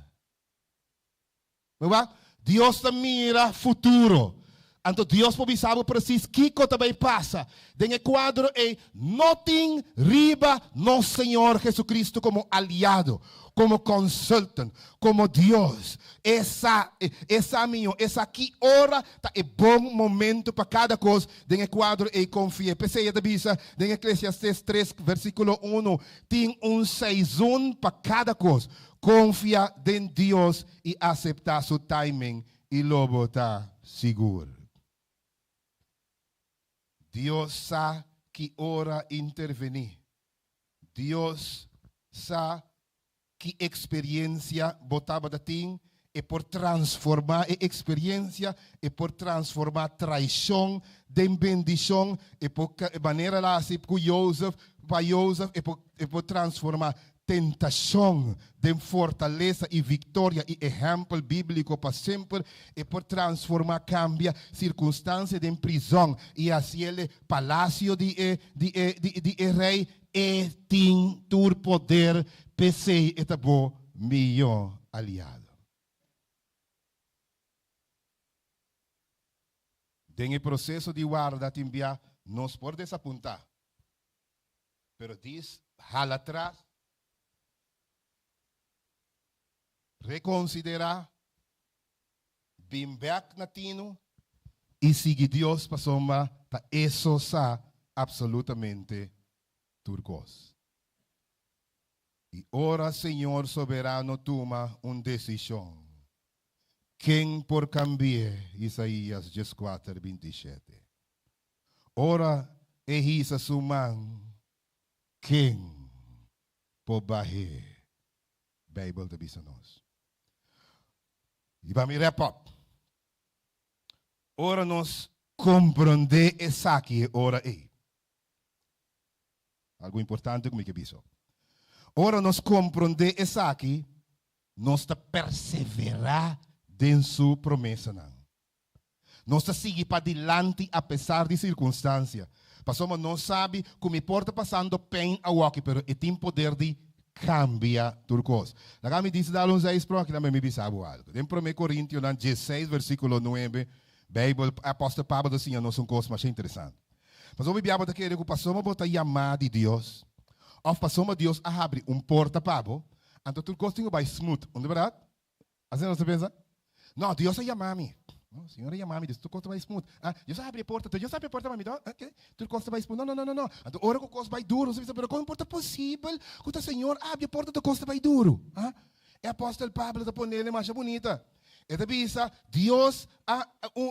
Bo Dios ta mira futuro. Anto Dios por bisa bo precies kiko ta bai pasa. Den e kuadro ei no tin riba nos Señor Jesucristo komo aliado, komo consultant, komo Dios. E sa, e sa mihó, e sa ki ora ta e bon momento pa kada kos. Den e kuadro ei konfi'é. P'esei e ta bisa den Eclesiastes 3 versíkulo 1, Tin un seizon pa kada kos. Konfia den Dios i aseptá su timing i lo bo ta sigur. Dios sa ki ora intervení. Dios sa. ki eksperensia bo tabata tin, e por transformá e eksperensia, e por transformá traishon den bendishon, e por manera el a hasi ku Jozef, pa Jozef, e por e por transformá tentashon den fortalesa i viktoria i ehèmpel bíbliko pa semper, e por transformá, kambia sirkunstansia den prizòn i hasi el e palasio di e di e di e rei. E tin tur poder, p'esei e ta bo mihó aliado. Den e proseso di warda tin bia nos por desapuntá, pero dis hala atras, rekonsiderá, bin bèk na tinu i sigui Dios pasobra ta E so sa apsolutamente tur kos. I ora Señor Soberano tuma un desishon, ken por kambi'é? Isaías dieskuater, 27. Ora E hisa su man, ken por bah'é? Beibel ta bisa nos. I pa mi wrap up. Ora nos komprondé esaki e ora ei. Algu importante ku mi ke bisa. Ora nos komprondé esaki, nos ta perseverá den su promesanan. Nos ta sigui padilanti apesar di sirkunstansia. Pasobra nos sabi ku mi por ta pasando pèn awoki, pero e tin poder di kambia tur kos. Laga mi disi dal un seis pro aki tambe mi bisa bo algu. Den Promé Korintionan diesseis versíkulo nuebe, Beibel, apòstel Pablo ta siña nos un kos masha interesante. Pasobra mi bia bo ta kere ku pasobra bo ta yamá di Dios, òf pasobra Dios a habri un porta pa bo, anto tur kos tin ku bai smooth. Unda bèrdat? Asina nos ta pensa? No, Dios a yama mi. No, Señor a yama mi, dus tur kos ta bai smooth. Ah, Dios a habri e porta, Dios a habri e porta pa mi, ok, tur kos ta bai smooth. No, no, no, no, no. Anto ora ku kos bai duru, nos ta bisa, pero kon por ta posibel ku ta Señor a habri e porta tur kos ta bai duru? Ah, e apòstel Pablo ta ponele masha bunita. E ta bisa, Dios a,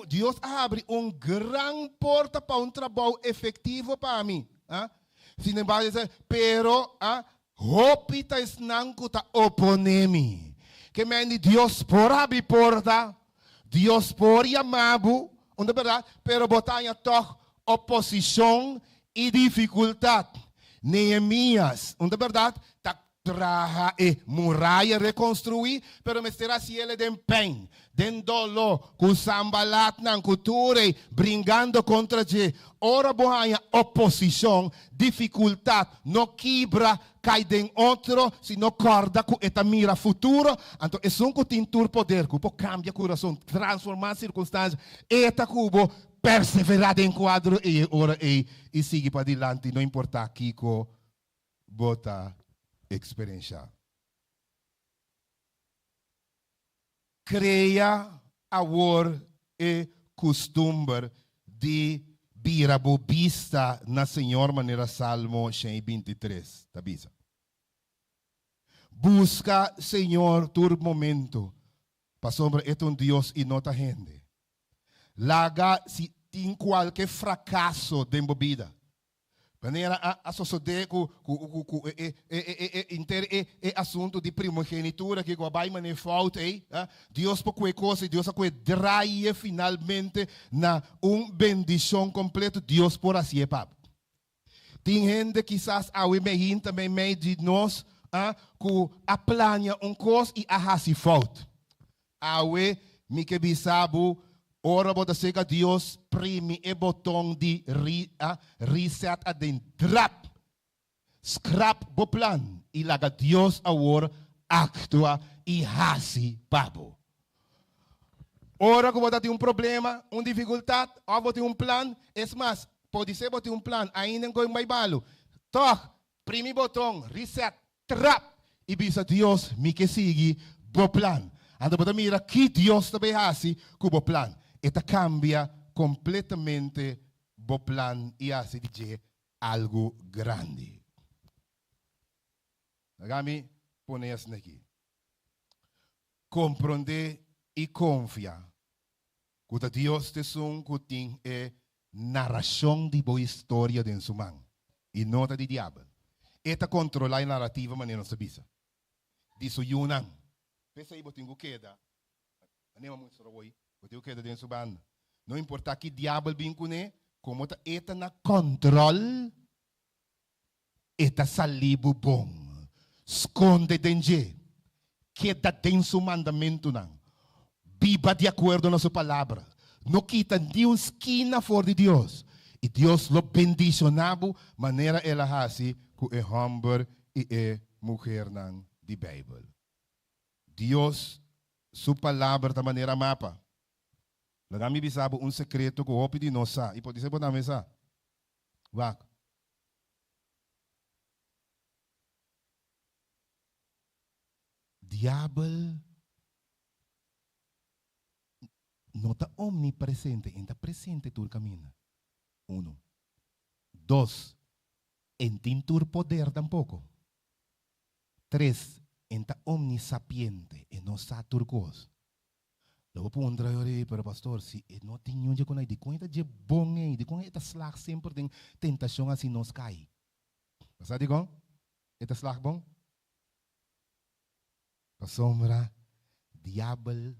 Dios a habri un gran porta pa un trabou efektivo pa mi. Ah, sin embargo, e ta, pero, ah, Hopi ta esnan ku ta oponé mi. Ke men di Dios por habri porta, Dios por yama bo, unda bèrdat, pero bo ta haña tòg oposishon i difikultat. Nehemías, unda bèrdat, ta traha e muraya rekonstruí, pero mester hasi el den pèn, den doló, ku Sanbalatnan, ku tur ei bringando kontra dje. Ora bo haña oposishon, difikultat, no kibra, kai den otro, sino kòrda ku e ta mira futuro. Anto esun ku tin tur poder, ku por kambia kurason, transformá sirkunstansia, e ta ku bo. Perseverá den kuadro ei e ora ei i sigui padilanti, no importá kiko bo ta eksperenshá. Krea awor e kustumber di bira bo bista na Señor manera Salmo 123 ta bisa. Buska Señor tur momento, pasobra e ta un Dios i no ta hende. Laga si tin kualke frakaso den bo bida, Manera a a sosodé ku ku ku ku e e e e e inter e e asuntu di primogenitura aki ku a bai manera fout ei, a Dios por kue kos i Dios a kue draie finalmente na un bendishon kompleto, Dios por hasié pa bo. Tin hende kisas awe meinta meimei di nos a ku a plania un kos i a hasi fout. Awe mi ke bisa bo, ora bo ta sega Dios, primi e boton di reset aden, drap! Scrap bo plan i laga Dios awor actua i hasi pa bo. Ora ku bo ta tin un problema, un dificultad, of bo tin un plan, es mas, podise bo tin un plan ainda en koe bai balu, tog, primi boton reset, Trap! I bisa Dios, Mi ke sigui bo plan. Anto bo ta mira ki Dios ta bay hasi ku bo plan. E ta kambia kompletamente bo plan i hasi di dje algu grandi. Laga mi pone esaki aki. Komprondé i konfia ku ta Dios ta esun ku tin e narashon di bo historia den su man i no ta di diabel. E ta kontrolá e narativa manera nos ta bisa. di su yunan. P'esei bo tin ku keda, manera mi a mustra awor, bo tin ku keda den su banda. No importá ki diabel bin kuné, komo ta e ta na kòntròl, e ta salí bo bon. Skonde den dje, keda den su mandamentunan, biba di akuerdo na su palabra, no kita ni un skina for di Dios, i Dios lo bendishoná bo manera el a hasi ku e hòmber i e muhernan di Beibel. Dios su palabra ta manera mapa. Laga mi bisa bo un sekreto ku hopi di nos sa, i podisé bo tambe sa. Wak. Diabel no ta omnipresente, e ta presente tur kaminda. Uno. Dos, e no tin tur poder tampoko. Tres, e ta omnisapiente, e no sa tur kos. Lo bo puntra yo ri, pero pastor, si e no tin niun dje kon ei, dikon e ta dje bon ei? Dikon e ta slag semper den tentashon asi nos kai? Bo sa dikon e ta slag bon? Pasobra diabel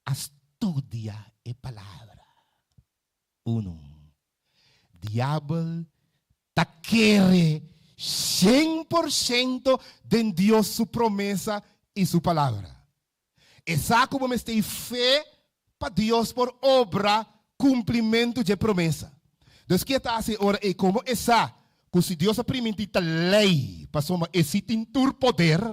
a studia e palabra. Uno. Diabel ta kere 100% den Dios su promesa i su palabra. E sa ku bo mester i fe pa Dios por obra kumplimentu dje promesa. Dus ke ta hasi e ora ei? Komo e sa ku si Dios a primintí ta lei, pasobra e si tin tur poder,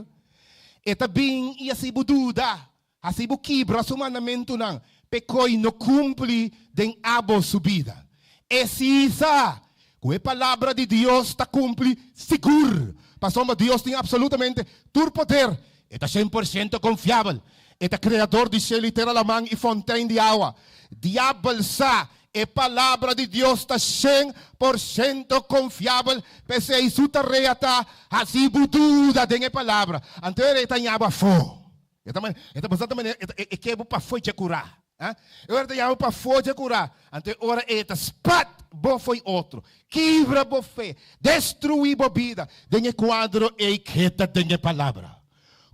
e ta bin i hasi bo duda, hasi bo kibra su mandamentunan, p'e koi no kumpli den abo su bida. E si sa ku e palabra di Dios ta kumpli sigur, pasobra Dios tin absolutamente tur poder. E ta 100% konfiabel. E ta Kreador di shelu i tera, laman i fontein di awa. Diabel sa e Palabra di Dios ta 100% konfiabel, p'esei su tarea ta hasi bo duda den e Palabra. Anto e ta ña bo afó. E ta e ta bastante manera e ta e ke bo pafó dje kurá. E ora e ta ña bo pafó dje kurá, anto e ora e ta spat bo fo'i otro, kibra bo fe, destruí bo bida. Den e kuadro ei keda den e Palabra.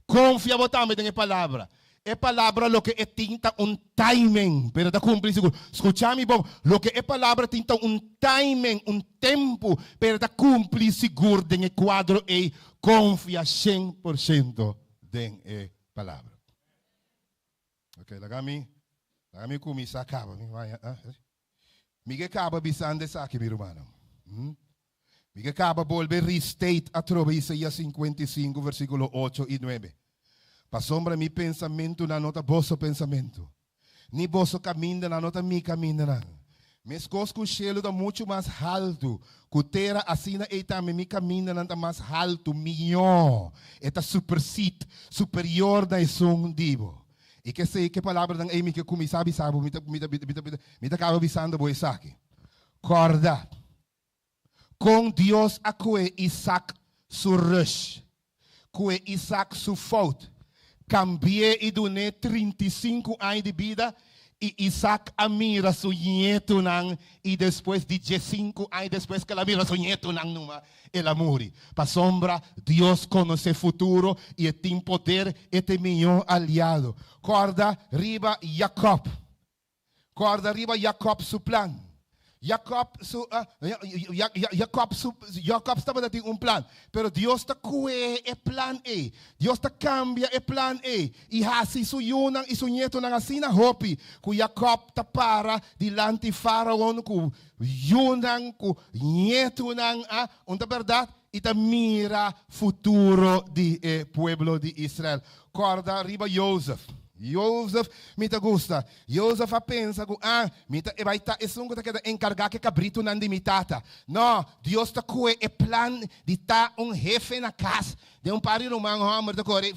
Konfia bo tambe den e Palabra. E Palabra loke e tin ta un timing, pero ta kumpli sigur. Skucha mi bon, loke e Palabra tin ta un timing, un tempu, pero ta kumpli sigur den e kuadro ei. Konfia 100% den e Palabra. Ok, laga mi, laga mi kuminsá kaba. Mi bai, ah, mi ke kaba bisando esaki, mi rumannan. Hm? Mi ke kaba bolbe restate atrobe Isaías 55, versíkulo 8 i 9. Pasobra mi pensamentunan no ta boso pensamentu, ni boso kamindanan no ta mi kamindanan. Meskos ku shelu ta muchu mas haltu ku tera, asina ei tambe mi kamindanan ta mas haltu, mihó, e ta supersede, superior na esun di bo. I kesei, ke palabranan ei mi ke kuminsá bisa bo, mi ta, mi ta, mi ta, mi ta kaba bisando bo esaki. Kòrda kon Dios a kue Isak su rush, kue Isak su fout, kambi'é i dun'é 35 aña di bida, i Isak a mira su ñetunan, i despues di 15 aña despues ku el a mira su ñetunan numa, el a muri. Pasobra Dios konosé futuro i e tin poder, e ta e mihó aliado. Kòrda riba Jakòb. Kòrda riba Jakòb su plan. Jakòb su, Jakòb su, Jakòb tabata tin un plan, pero Dios ta kue e plan ei. Dios ta kambia e plan ei i hasi su yunan i su ñetunan asina hopi ku Jakòb ta para dilanti Fáraon ku yunan, ku ñetunan, a, un ta bèrdat? I ta mira futuro di e pueblo di Israel. Kòrda riba Jozef. Jozef, mi ta gusta. Jozef a pensa ku, ah, mi ta e bai ta esun ku ta keda enkargá ku e kabritunan di mi tata. No, Dios ta kue e plan di ta un hefe na kas. Den un par di ruman hòmber ta kore,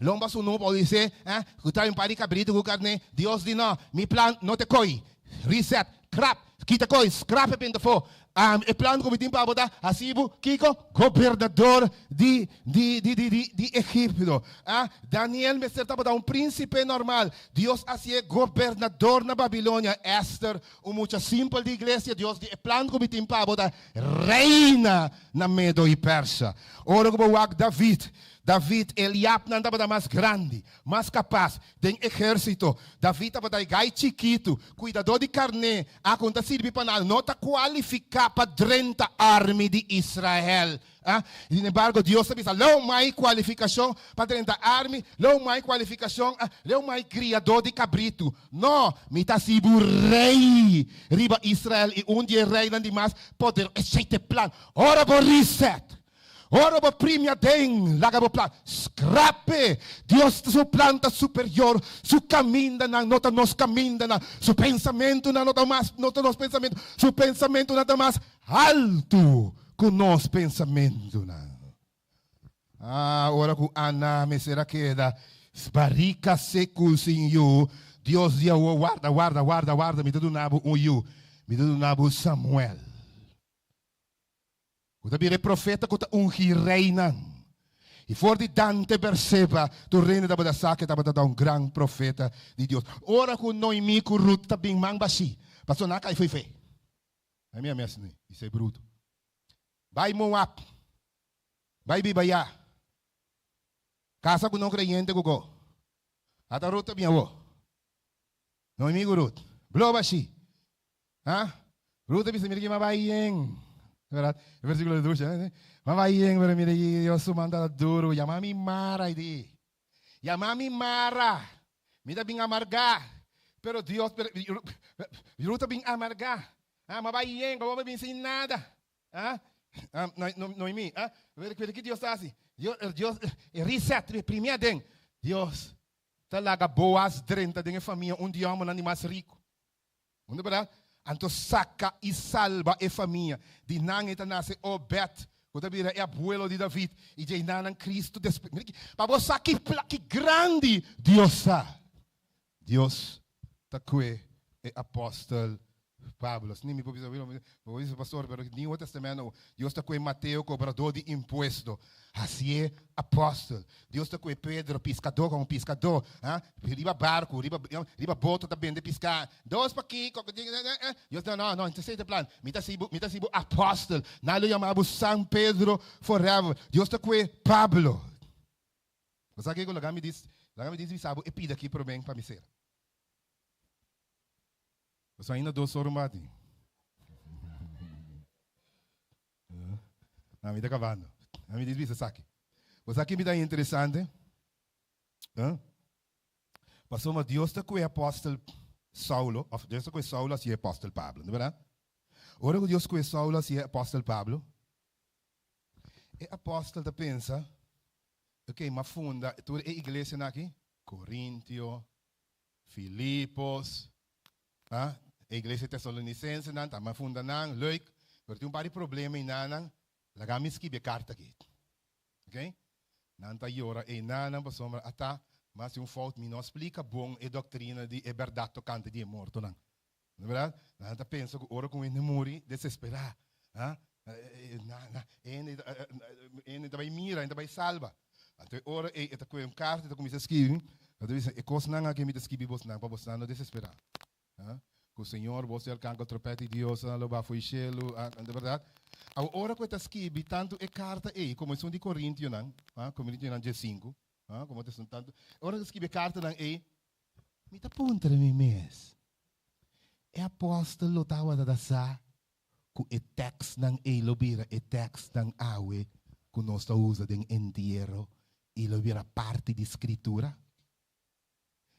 lomba su nupa o bis'é, ah, ku trae un par di kabritu ku karné. Dios di, no, mi plan no ta koi. Reset, krap, kita koi, skrap e pinta afó. Ami, e plan ku mi tin pa bo ta hasi bo kiko? Gobernador di di di di di di Egipto. A Daniel mester tabata un prínsipe normal. Dios a hasié gobernador na Babilonia. Ester, un mucha simpel di iglesia, Dios di e plan ku mi tin pa bo ta reina na Medo i Persia. Ora ku bo wak David. David, Eliabnan tabata mas grandi, mas kapas den ehérsito. David tabata e gai chikitu, kuidadó di karné, a ku no ta sirbi pa nada, no ta kualifiká pa drenta army di Israel. A Sin embargo, Dios ta bisa, Leu mai kualifikashon pa drenta army, leu mai kualifikashon, a leu mai kriadó di kabritu. No, mi ta hasi bo rei riba Israel i un di e reinan di mas poder. Esei ta e plan. Ora bo reset, Ora bo primi aden, laga bo plan skrape. Dios su plan ta superior, su kamindanan no ta nos kamindanan, su pensamentunan no ta mas, no ta nos pensamentu, su pensamentunan ta mas haltu ku nos pensamentunan. Ah, ora ku Ana mester a keda barika seku sin yu, Dios di awor, warda, warda, warda, warda, mi ta duna bo un yu, mi ta duna bo Samuel. Ku ta bira e profeta ku ta ungi reinan. I for di Dan te Berseba, tur rende tabata sa ku e tabata ta un gran profeta di Dios. Ora ku Noemí ku Rut ta bin man bashí, pasobra nan a kai fo'i fe. Ai mi a mes ni, i ser brutu. Bai Moab, bai biba ya. Kasa ku no kreyente ku go. Ata Rut ta bin awor. Noemí ku Rut, blo bashí. Ha? Ruth a bisa, mira ki m'a bai yen. Verdad? E versículo ta dushi, eh? M'a bai yen, pero mira ki Dios su man ta duru. Yama mi Mara, e di. Yama mi Mara. Mi ta bin amargá. Pero Dios, pero, Ruth a bin amargá. Ha? M'a bai yen, como m'a bin sin nada. Ha? Ha? No, Noemí, ha? Pero, pero ki Dios ta hasi? Dios, Dios, reset, primi aden. Dios ta laga Boaz drenta den e famia, un di homonan di mas riku. Unda berdad? Anto saca y salba e famia. Di nan e ta nace Obed, cu ta bira e abuelo di David, y djei nanan Cristo despues. Mira ki, pa bo sa ki pla, ki grandi Dios ta. Dios ta cue e apostel Pablo. Asina mi por bisa, bo por bisa pastor, pero Nieuwe Testament no. Dios ta cue Mateo, cobrador di impuesto, hacié apostel. Dios ta kohe Pedro, piskadó komo piskadó, ha, riba barku, riba, riba boto ta bende piská. Dos pa kiko? Dios ta, no, no, esei ta e plan. Mi ta hasi bo, mi ta hasi bo apòstel. Nan lo yama bo San Pedro forever. Dios ta kohe Pablo. Bo sa kiko? Laga mi dis, laga mi dis bisa bo e pida aki promé pa mi sera. Pasobra ainda dos ora un bati. Na mi ta kabando. Na mi dis bisa esaki. Bo sa ki mi ta interesante? Huh? Pasobra Dios ta ku e apostel Saulo, of Dios ta ku e Saulo hasi e apostel Pablo, no berdad? Ora ku Dios ku e Saulo hasi e apostel Pablo, e apostel ta pensa, ok, m'a funda tur e iglesianan aki, Corintio, Filipos, ah, e iglesia Tesalonicensenan, ta m'a funda nan, leuk, pero tin un par di problema einanan, laga mi skibi e karta aki. Ok? Nan ta yora einanan pasobra ata mas di un fout mi no a splika bon e doktrina di e bèrdat tokante di e mortonan. No bèrdat? Nan ta pensa ku ora ku un hende muri, desesperá, ah, hende hende ta bai mira, hende ta bai salba. Anto e ora ei e ta kohe un karta e ta kuminsá skibi, e ta bisa, e kosnan aki mi ta skibi bosnan pa bosnan no desesperá. Ku Señor bos di alkanka tropèt di Dios lo ba fo'i shelu, di bèrdat. Awor ora ku e ta skibi tantu e karta ei komo esun di Korintionan, Korintionan diesinku, komo ta esun tantu, ora ku e ta skibi e kartanan ei, mi ta puntra mi mes, e apòstel lo tabata ta sa ku e tèkstnan ei lo bira e tèkstnan awe ku nos ta usa den entiero i lo bira parti di Skritura?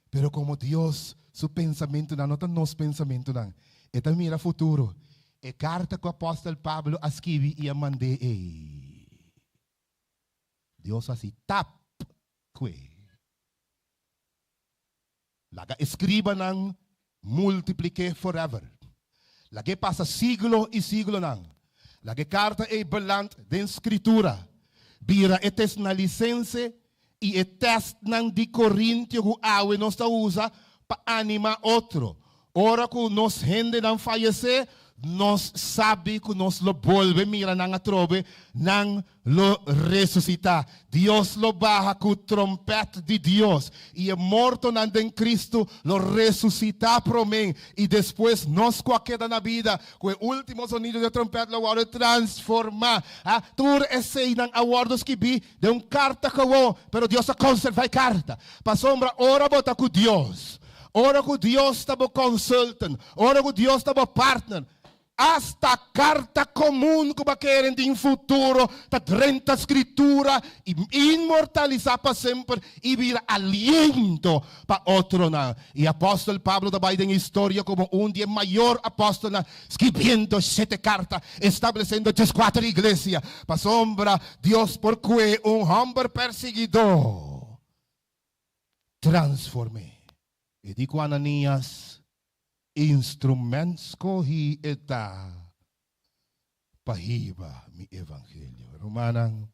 Pero komo Dios su pensamentunan no ta nos pensamentunan, e ta mira futuro. E karta ku apòstel Pablo a skibi i a mand'é ei, Dios a hasi tap ku e. Laga e skribanan multiplik'é forever. Lag'é pasa siglo i siglonan. Laga e karta ei beland den Skritura. Bira e tesnalisense i e tèstnan di Korintio ku awe nos ta usa pa animá otro. Ora ku nos hendenan fayesé, Nos sabi ku nos lo bolbe mira nan atrobe, nan lo resusitá. Dios lo baha ku trompèt di Dios, i e mortonan den Kristu lo resusitá promé, i despues nos ku a keda na bida, ku e último zonido di e trompèt lo wòrdu transformá. A Tur eseinan a wòrdu skibí den un karta gewon, pero Dios a konservá e karta, pasobra ora bo ta ku Dios, Ora ku Dios ta bo consultant, ora ku Dios ta bo partner, hasta karta komun ku bo a kere den futuro ta drenta Skritura i inmortalisá pa semper i bira aliento pa otronan. I apòstel Pablo ta bai den historia komo un di e mayor apòstelnan, skibiendo shete karta, establesiendo dieskuater iglesia, pasobra Dios por kue un hòmber persiguidó Transform'é. E di ku Ananias, Instrument skohí e ta pa hiba mi evangelio. Rumannan,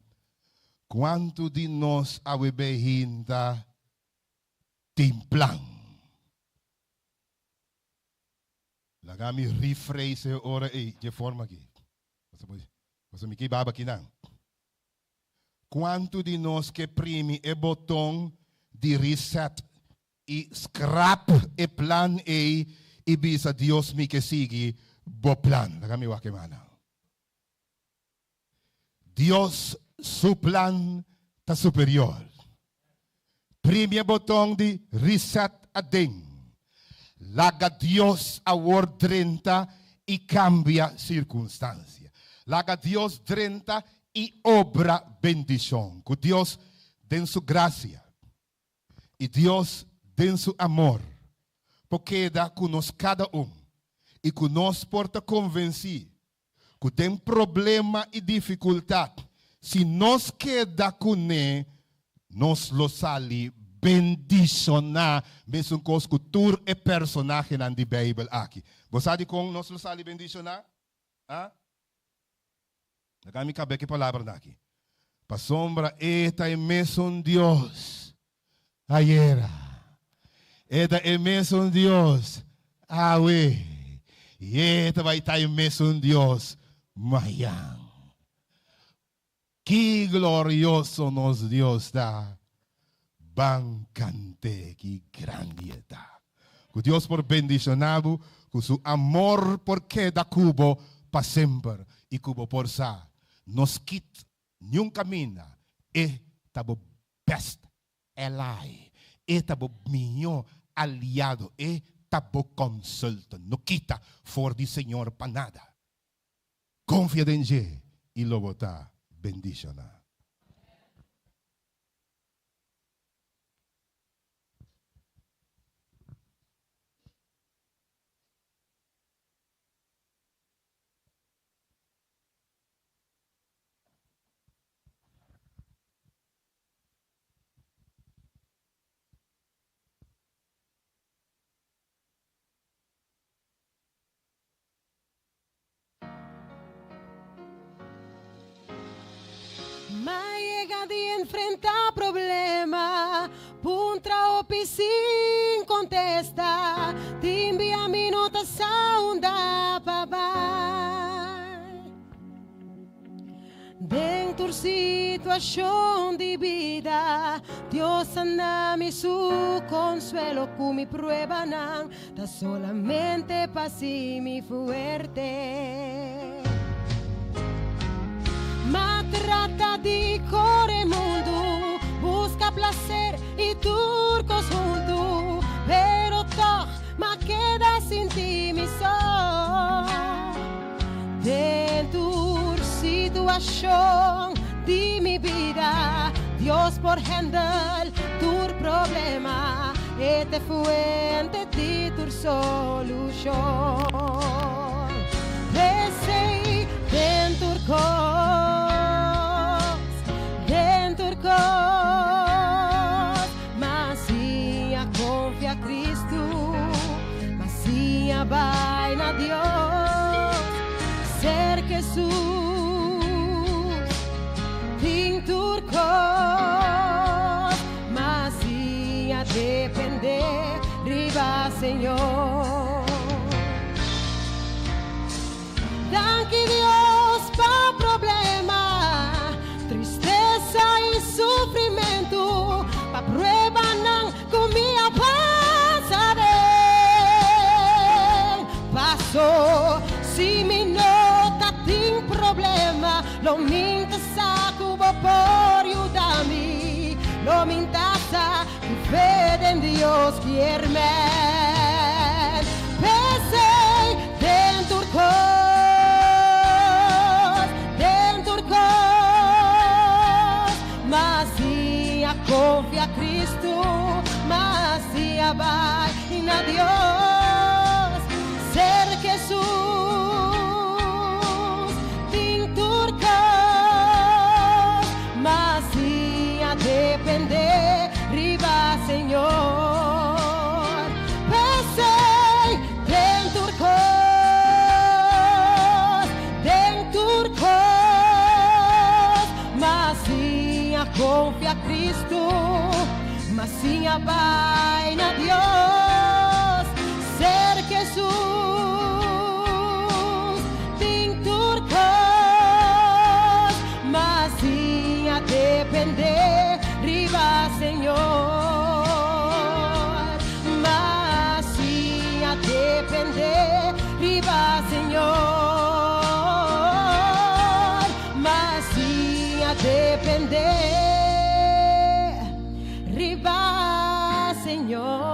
kuantu di nos awe bei hinta tin plan? Laga mi rephrase e ora ei dje forma aki. Pasobra mi ke baba kinan. Kuantu di nos ke primi e boton di reset i scrap e plan ei i bisa Dios mi ke sigui bo plan? Laga mi wak e mannan. Dios su plan ta superior. Primi e boton di reset aden. Laga Dios awor drenta i kambia sirkunstansia. Laga Dios drenta i obra bendishon. Ku Dios den su grasia i Dios den su amor por keda ku nos kada un i ku nos por ta konvensí ku den problema i difikultat, si nos keda kuné, nos lo sali bendishoná, mesun kos ku tur e personahenan di Beibel aki. Bo sa dikon nos lo sali bendishoná? A? Laga mi kab'é ku e palabranan aki. Pasobra e ta e mesun Dios ayera, e ta e mesun Dios awe, i e ta bai ta e mesun Dios mañan. Ki glorioso nos Dios ta! Ban kant'é, ki grandi e ta! Ku Dios por bendishoná bo, ku su amor por keda ku bo pa semper i ku bo por sa no skit niun kaminda, e ta bo best ally, e ta bo mihó aliado, e ta bo consultant. No kita for di Señor pa nada. Konfia den dje i lo bo ta bendishoná. Ma yega di enfrenta problema, puntra hopi sin contesta, tin bia mi no ta sa unda pa bai. Den tur situacion di bida, Dios a na mi su consuelo cu mi pruebanan ta solamente pa haci mi fuerte. Ma trata di core mundu, busca placer y tur cos huntu, pero toch m'a keda sinti mi so. Den tur situashon di mi bida, Dios por handle tur problema, E t'e fuente di tur solushon. P'esei, den tur kos, den tur kos, m'a siña konfia Kristu, m'a siña bai na Dios, ser Jesús tin tur kos, m'a siña dependé riba Señor. den Dios kier men. P'esei den tur kos, den tur kos, m'a siña konfia Kristu, m'a siña bai na Dios. Serka Hesus, tin tur kos, m'a siña dependé riba Señor. P'esei den tur kos, den tur kos, m'a siña konfia Kristu, m'a siña bai na Dios. Serka Hesus, tin tur kos, m'a siña dependé riba Señor. M'a siña dependé riba Señor. M'a siña dependé riba Señor.